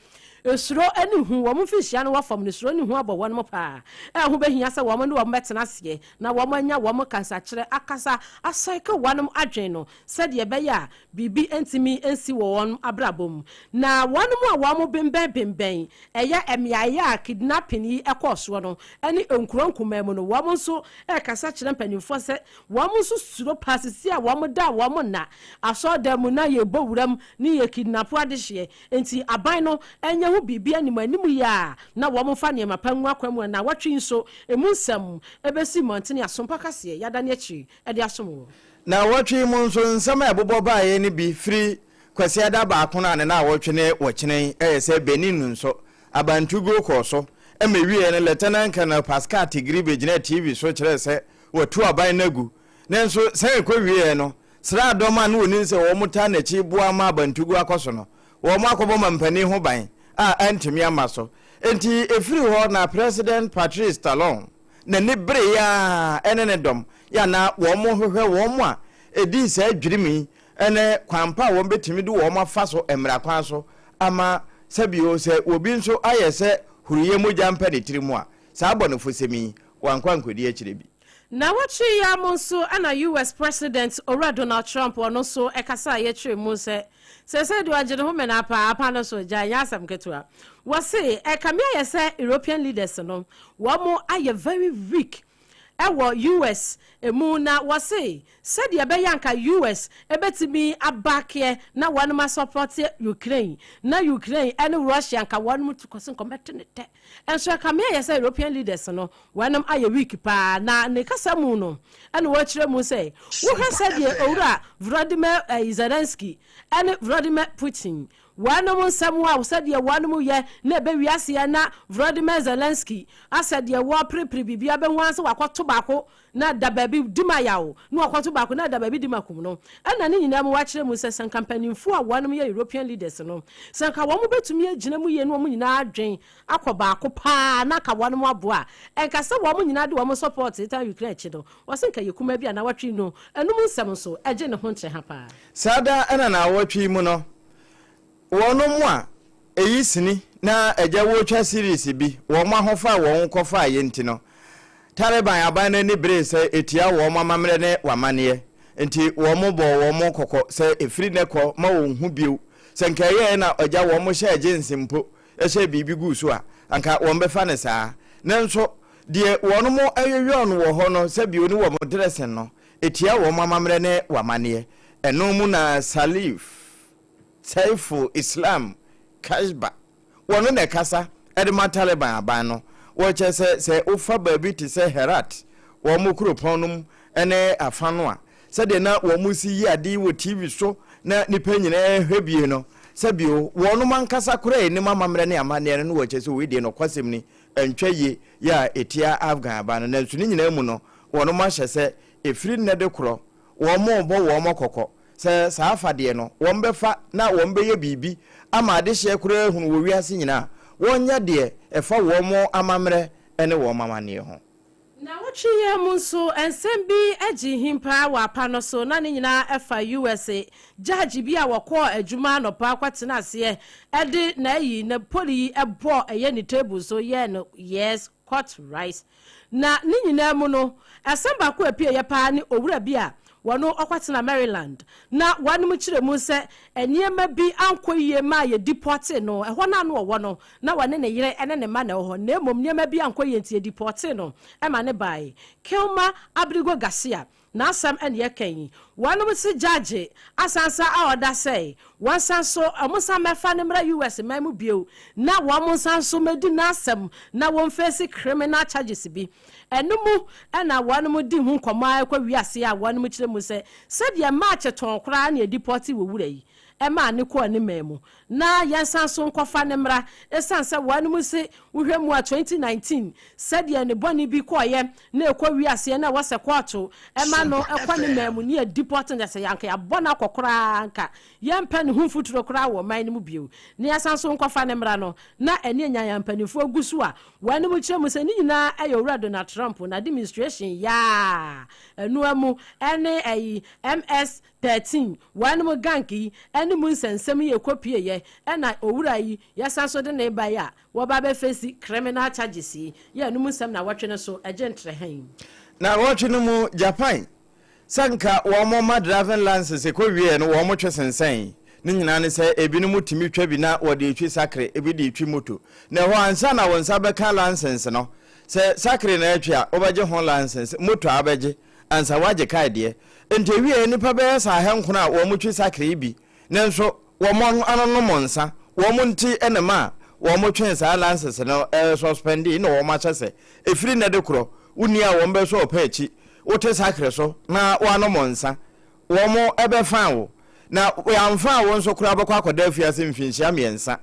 S5: suro ne hu, wɔn mfinhyia no wɔ fam no suro ne hu abɔ wɔnom paa. Ɛho bɛhia sɛ wɔn ne wɔn bɛtena aseɛ na wɔn anya wɔn kasakyerɛ akasa asɛke wɔnom adwene no sɛdeɛ ɛbɛyɛ a biribi ntumi nsi wɔ wɔn abrabɔ mu. Na wɔnom a wɔn benbɛn benbɛn ɛyɛ mmeaeɛ a kidnapping yi kɔɔ soɔ no ne nkuro nkumaa mu no, wɔn nso rekasa kyerɛ mpanimfoɔ sɛ wɔn nso suro paa sisi a wɔn da a wɔn nna asɔredan mu na yɛbɔ wuram ne yɛ kidnapo adehyeɛ nti aban no nyɛ ho biribi anim anim yi a na wɔn mfa nneɛma pa ngu akwan mu a nnawɔtwe yi nso ɛmu nsɛm bɛsi mmɔntene asompa kaseɛ yɛadane akyiri de asom wɔ.
S4: Naawɔtwe yi mu nso, nsɛm a ɛbobɔ baeɛ no bi firi Kwasiada baako no a ne naawɔtwe ne wɔkyena yi yɛ sɛ Benin nso, abantuguo kɔɔ so ma ɛwieeɛ no Lieutenant Colonel Pascal Tigri bɛgyinaa TV so kyerɛɛ sɛ wɔatu aban no agu. Nanso sɛn ɛkɔwieeɛ no, sraadɔm a na wɔnim sɛ wɔtaa n'akyi boa ma abantuguo akɔ so no, wɔn akɔbɔ mampanin ho ban a antumi amma so. Enti ɛfiri hɔ na President Patrice Talon n'ani bereeɛ ara ne ne dɔm yɛ a na wɔhwehwɛ wɔn a ɛdii saa dwirim yi ne kwan pa a wɔbɛtumi de wɔn afa so mmara kwan so ama sɛbio sɛ obi nso ayɛ sɛ huruyɛ mogya mpa ne tiri mu a, saa abɔnefosɛm yi, wankɔ ankɔdi akyire bi.
S5: Nnawɔtwe yi ara mu nso na US President Owura Donald Trump ɔno nso kasaeɛ kyerɛɛ mu sɛ seesei deɛ ɔgye ne ho menaa paa apa no so gyae nyɛ asɛm ketewa. Wɔse ɛkame ayɛ sɛ European leaders no wɔn ayɛ very weak wɔ US mu na wɔse sɛdeɛ ɛbɛyɛ anka US bɛtumi abakeɛ na wɔnom asɔpɔte Ukraine na Ukraine ne Russia anka wɔnom tu kɔ so nkɔmɛte ne tɛ nso ɛkame ayɛ sɛ European leaders no wɔnom ayɛ weak paa na ne kasa mu no ɛna wɔkyerɛ mu sɛ wohwɛ sɛdeɛ owura Volodymyr Zelensky ne Vladimir Putin. Wɔnom nsɛm a sɛdeɛ wɔnom yɛ na ɛbɛ wiaseɛ na Volodymyr Zelensky asɛ deɛ wɔreperepere biribi abɛhu ara sɛ wakɔto baako na da baabi di ma yaw na wakɔto baako na da baabi di ma kum no. Ɛna ne nyinaa mu wakyerɛ mu sɛ sɛ nka mpanimfoɔ a wɔnom yɛ European leaders no sɛ nka wɔn bɛtumi agyina mu yie na wɔn nyinaa adwen akɔ baako paa na anka wɔnom aboa a ɛnka sɛ wɔn nyinaa de wɔn support tan Ukraine akyi no wɔse nka yɛ kumaa bi a nawɔtwe no ɛnom nsɛm nso ɛgye ne ho nkyerɛ ha paa.
S4: Saa da na naawɔtwe yi mu no, wɔnom a ɛyi sini na agya wɔretwa series bi, wɔn ahofa a wɔn kɔfaeɛ nti no, Taliban aban no ani beree sɛ ɛtia wɔn amammerɛ ne w'amanneɛ, nti wɔn bɔɔ wɔn kɔkɔ sɛ ɛfiri nnɛ kɔ ma wɔn hu bio. Sɛ nka ɛyɛɛ na agya wɔn hyɛɛ jeans mpo hyɛɛ biribi guu so a, anka wɔn bɛfa no saa. Nanso deɛ wɔnom yoyɔɔ no wɔ hɔ no sɛ bio ne wɔn dressing no, Etia wɔn amammerɛ ne w'amanneɛ. Ɛno mu na Salif Saiful Islam Kashba, wɔno na ɛkasa de ma Taliban aban no. Wɔkyerɛ sɛ sɛ wofa baabi te sɛ Herat, wɔn kuropɔn no mu ne afa no a, sɛdeɛ na wɔn si yi ade yi wɔ TV so na nnipa nyinaa hwɛ bie no, sɛ bio wɔnom ankasa koraa nnim amammerɛ ne amanneɛ no na wɔkyerɛ sɛ wei deɛ nɔkwasɛm ni, ɛntwa yie yɛ a ɛtia Afghan aban no. Nanso ne nyinaa mu no, Wɔnom ahyɛ sɛ ɛfiri nnɛ de korɔ, wɔn rebɔ wɔn kɔkɔ sɛ saa afadeɛ no wɔn bɛfa na wɔn bɛyɛ biribi ama adehyeɛ koraa ahunu wɔ wiase nyinaa a, wɔnyɛ deɛ ɛfa wɔn amammerɛ ne wɔn amanneɛ ho.
S5: Nnawɔtwe yi mu nso, nsɛm bi gyee hin paa wɔ apa no so, na ne nyinaa ɛfa US. Judge bi a wɔkɔɔ adwuma anɔpa kɔtena aseɛ de n'ayi, ne poli yi bɔɔ ɛyɛ ne table so yɛɛ no yes court rice. Na ne nyinaa mu no, asɛm baako a epueeɛ paa ne owura bi a wɔno ɔkɔtena Maryland na wɔnom kyerɛ mu sɛ nneɛma bi ankɔ yie maa yɛdipɔtee no, ɛhɔ no a na ɔwɔ no na ɔne ne yere ne ne mma na ɛwɔ hɔ na mmom nneɛma bi ankɔ yie nti yɛdipɔtee no ma no baeɛ. Kilma Abrigo Garcia N'asɛm na yɛka yi. Wɔnom se judge asan sa a ɔda sɛ wɔnsan so wɔn nsan mɛfa no mmra US man mu bio na wɔn nsan nso mɛdi n'asɛm na wɔn face criminal charges bi. Ɛno mu na wɔnom di ho nkɔmmɔ ara kɔ wiase a wɔnom kyerɛ mu sɛ sɛdeɛ March tɔn koraa na yɛdepɔte wɔ wura yi maa no kɔɔ ne man mu na yɛnsan so nkɔfa no mmra ɛsiane sɛ wɔnom se wohwɛ mu a 2019 sɛdeɛ ne bɔne bi kɔeɛ na ɛkɔ wiaseɛ na ɛwɔ sɛ kɔɔto ma no kɔ ne man mu ne yɛdeport no sɛ anka yɛabɔ no akɔ koraa anka yɛmpɛ ne ho mfuturo koraa wɔ ɔman no mu bio na yɛsan so nkɔfa no mmra no na ɛne anyan mpanimfoɔ gu so a wɔnom kyerɛ mu sɛ ne nyinaa ɛyɛ Owura Donald Trump na administration yaa ɛnoa mu ɛne ɛyi MS 13 wɔnom gank yi ɛne mu nsɛnsɛm yi ɛkɔ pie yɛ ɛna owura yi yɛsan so de ne ba yi a wɔba bɛ face criminal charges yi yɛ ɛno mu nsɛm nawɔtwe no so ɛgye ntrɛha yi.
S4: Nawɔtwe no mu Japan sɛ nka wɔn ma driving license kɔ wieɛ no wɔn twe sensɛn ne nyinaa ne sɛ ebinom tumi twa bi na wɔde retwi sakre ebi de retwi moto na ɛhɔ ansa na wɔn nsa bɛka license no sɛ sakre na ɛtwe a wobɛgye ho license moto a wobɛgye ansa woagye kae deɛ nti ewieɛ nnipa bɛyɛ sɛ ahɛnkono a wɔn twi sakre yi bi nanso Wɔn anonom nsa, wɔn nti na ɛma wɔn twee saa lances no suspendee na wɔn ahyɛ sɛ ɛfiri nnɛ de korɔ wo nni a wɔn bɛsɔ ɔpɛ akyi, wote sakre so na woanom nsa, wɔn bɛ fine wo, na wɔamfine wo nso koraa wobɛkɔ akɔda afiase mfinhyia mmiɛnsa,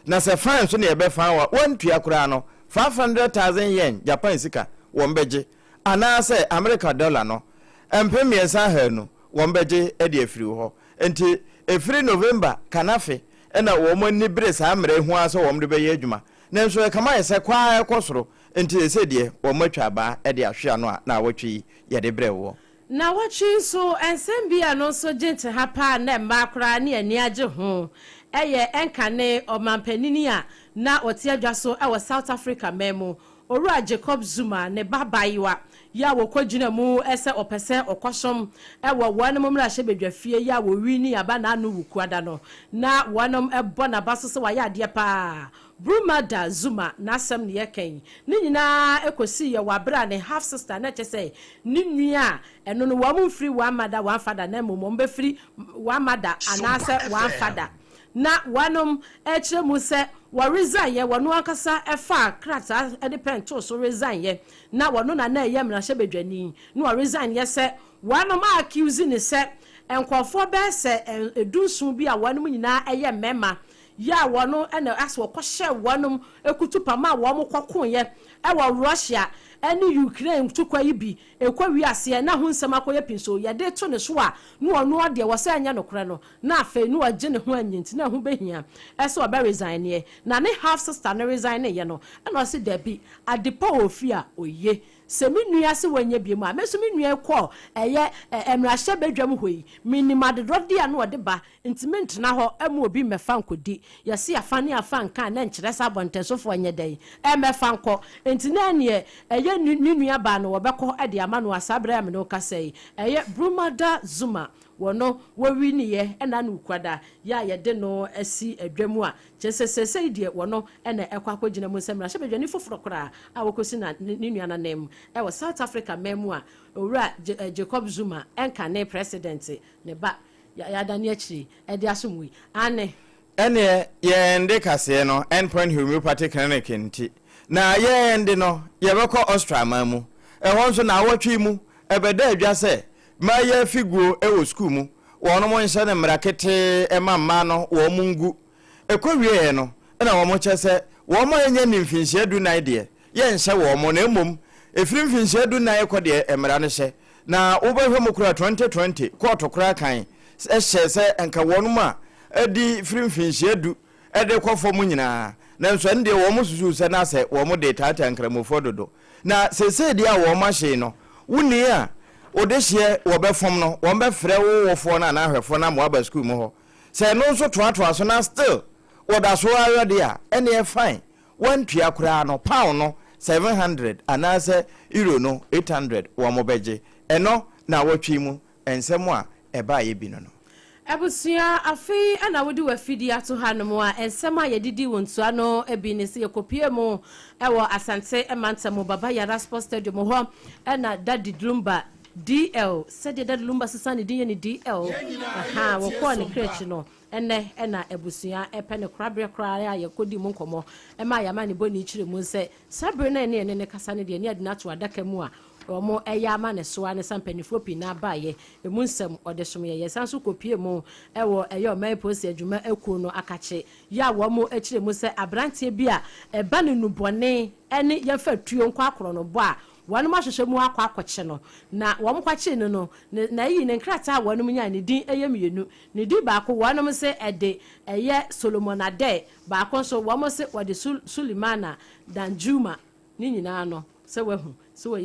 S4: na sɛ fine nso na yɛbɛ fine wo a woantua koraa no 500,000 yen, Japan sika, wɔn bɛgye, anaasɛ Amerika dɔla no 3200 wɔn bɛgye de afiri wo hɔ. Enti ɛfiri November kan afe na wɔn ani bere saa mmara yi ho ara sɛ wɔn de bɛyɛ adwuma. Nanso ɛkame ayɛ sɛ kɔ ara ɛkɔ soro, enti seesei deɛ wɔatwa abaa de ahwe ano a naawɔtwe yi yɛde brɛ woɔ.
S5: Naawɔtwe yi nso, nsɛm bi a ɛno nso gye nteha paa na mmaa koraa ne ani agye ho yɛ ɛnkane ɔmanpanini a na ɔte adwa so wɔ South Africa man mu, Owura Jacob Zuma ne ba baayewa yi a wɔkɔgyina mu sɛ ɔpɛ sɛ ɔkɔsom wɔ wɔnom mmarahyɛbadwafie yi a wɔwinii aba n'ano Wukuada no, na wɔnom bɔ n'aba so sɛ wayɛ adeɛ paa. Brumada Zuma n'asɛm na yɛreka yi. Ne nyinaa kɔsiiɛ wɔ aberɛ a ne half sister, na kyerɛ sɛ ne nua a ɛno no wɔn mfiri one mother one father na mmom wɔn bɛfiri one mother anaasɛ one father, Na wɔnom kyerɛ mu sɛ wɔ resign yɛ, wɔno ankasa faa krataa de pɛn too so resign yɛ, na wɔno na na ɛyɛ mmarahyɛbadwani, na wɔ resign yɛ sɛ wɔnom a accuse no sɛ nkorɔfoɔ bɛyɛ sɛ dunson bi a wɔnom nyinaa yɛ mmarima. Yɛ a wɔn na asɛ wɔkɔhyɛɛ wɔnom kutupa maa wɔn kɔkoeɛ wɔ Russia ne Ukraine ntokwa yi bi rekɔ wiaseɛ na ho nsɛm akɔyɛ pii nso yɛde to ne so a na ɔno deɛ wɔ sɛ ɛnyɛ nokorɛ no na afei na ɔgye ne ho anyi nti na ɛho bɛhia sɛ ɔbɛ resigneɛ na ne half sister no resigneeɛ no ɛna ɔse dabi adepa wɔ fie a ɔye Sɛ me nua se wanyɛ biom a, me nso me nua yi kɔɔ ɛyɛ mmarahyɛ badwam hɔ yi, menim adedɔdeɛ a na ɔde ba, nti mentena hɔ mma obi mmɛfa nkɔdi. Yɛse afa ne afa nka a, na ɛnkyerɛ sɛ abɔntensofoɔ nyɛ dɛn mmɛfa nkɔ. Nti na ɛneɛ ɛyɛ ne nua baa no wɔbɛkɔ de ama no a saa berɛ yi a me ne wo kasa yi, ɛyɛ Brumada Zuma, wɔno wɔwiniiɛ ɛna no Wukuada yi a yɛde no asi dwa mu a, Kyerɛ sɛ, seesei deɛ wɔno na ɛkɔ akɔgyina mu sɛ mmarahyɛbadwani foforɔ koraa a wɔkɔsi na ne nua no ananmu wɔ South Africa man mu a Owura Jacob Zuma nkane President ne ba yɛadane akyire de asom yi. Aane.
S4: Ɛneɛ yɛn de kaseɛ no End Point Homeopathy Clinic nti na yɛn de no yɛbɛkɔ Austria man mu. Ɛhɔ nso naawɔtwe yi mu ɛbɛdaa dwa sɛ mmaa afi guo wɔ sukuu mu wɔnom nhyɛ no mmara ketee mma mmaa no wɔn ngu Ɛkɔwieeɛ no, na wɔkyɛ sɛ wɔn a ɛnyɛ nni mfinhyia dunnan deɛ, yɛnhyɛ wɔn, na mmom ɛfiri mfinhyia dunnan rekɔ deɛ mmara no hyɛ. Na wobɛhwɛ mu koraa 2020, kɔɔto koraa kan hyɛɛ sɛ nka wɔn a adi firi mfinhyia du de rekɔ fam nyinaa, nanso ɛno deɛ wɔn susuu sɛ na asɛ wɔn de retaataa Nkramofoɔ dodo. Na seesei deɛ a wɔn ahyɛ yi no, wo ni a wo dehyeɛ wɔbɛfom no, wɔbɛfrɛ wo wofoɔ no anaa ahwɛfoɔ no ama wɔaba sukuu mu hɔ. Sɛ ɛno nso toatoa so na still wɔda so ara de a, ɛneɛ fine, woantua koraa no, pound no 700 anaasɛ euro no 800 wɔbɛgye. Ɛno naawɔtwe yi mu nsɛm a ɛbaeɛ bi no no.
S5: Abusua, afei na wode w'afidie ato hanom a, nsɛm a yɛde di wo ntoa no bi ne sɛ yɛkɔpuee mu wɔ Asante mantam Baba Yara Sports Stadium hɔ na Daddy Lumba DL, Sɛdeɛ Daddy Lumba sesaa ne din yɛ ne DL, ahaa, wɔkɔɔ ne kra akyi no, ɛnnɛ na abusua pɛ no koraberɛ koraa a yɛkɔdii mu nkɔmmɔ maa yɛn amanebɔni kyerɛɛ mu sɛ saa bere no a ɛne yɛne no kasa no deɛ ne yɛde no ato adaka mu a wɔyɛ ama ne so ara ne sa mpanimfoɔ pii no ara baeɛ ɛmu nsɛm ɔde som yɛn. Yɛsan nso kɔpuee mu wɔ ɛyɛ ɔman polisi adwuma akuo no akakye yɛ a wɔn kyerɛ mu sɛ aberanteɛ bi a ɛba no nnubɔne ne yɛmfa tuo nkɔ akorɔnobɔ a Wɔnom ahwehwɛ mu akɔ akɔkye no, na wɔn kɔkyee no no, ne, na eyi, ne nkrataa a wɔnom nyae, ne din yɛ mienu. Ne din baako, wɔnom se ɛde ɛyɛ Solomon Adeh, baako nso, wɔn se wɔde Su, Sulemana Danjuma, ne nyinaa no, sɛ wahu, sɛ wɔyɛ.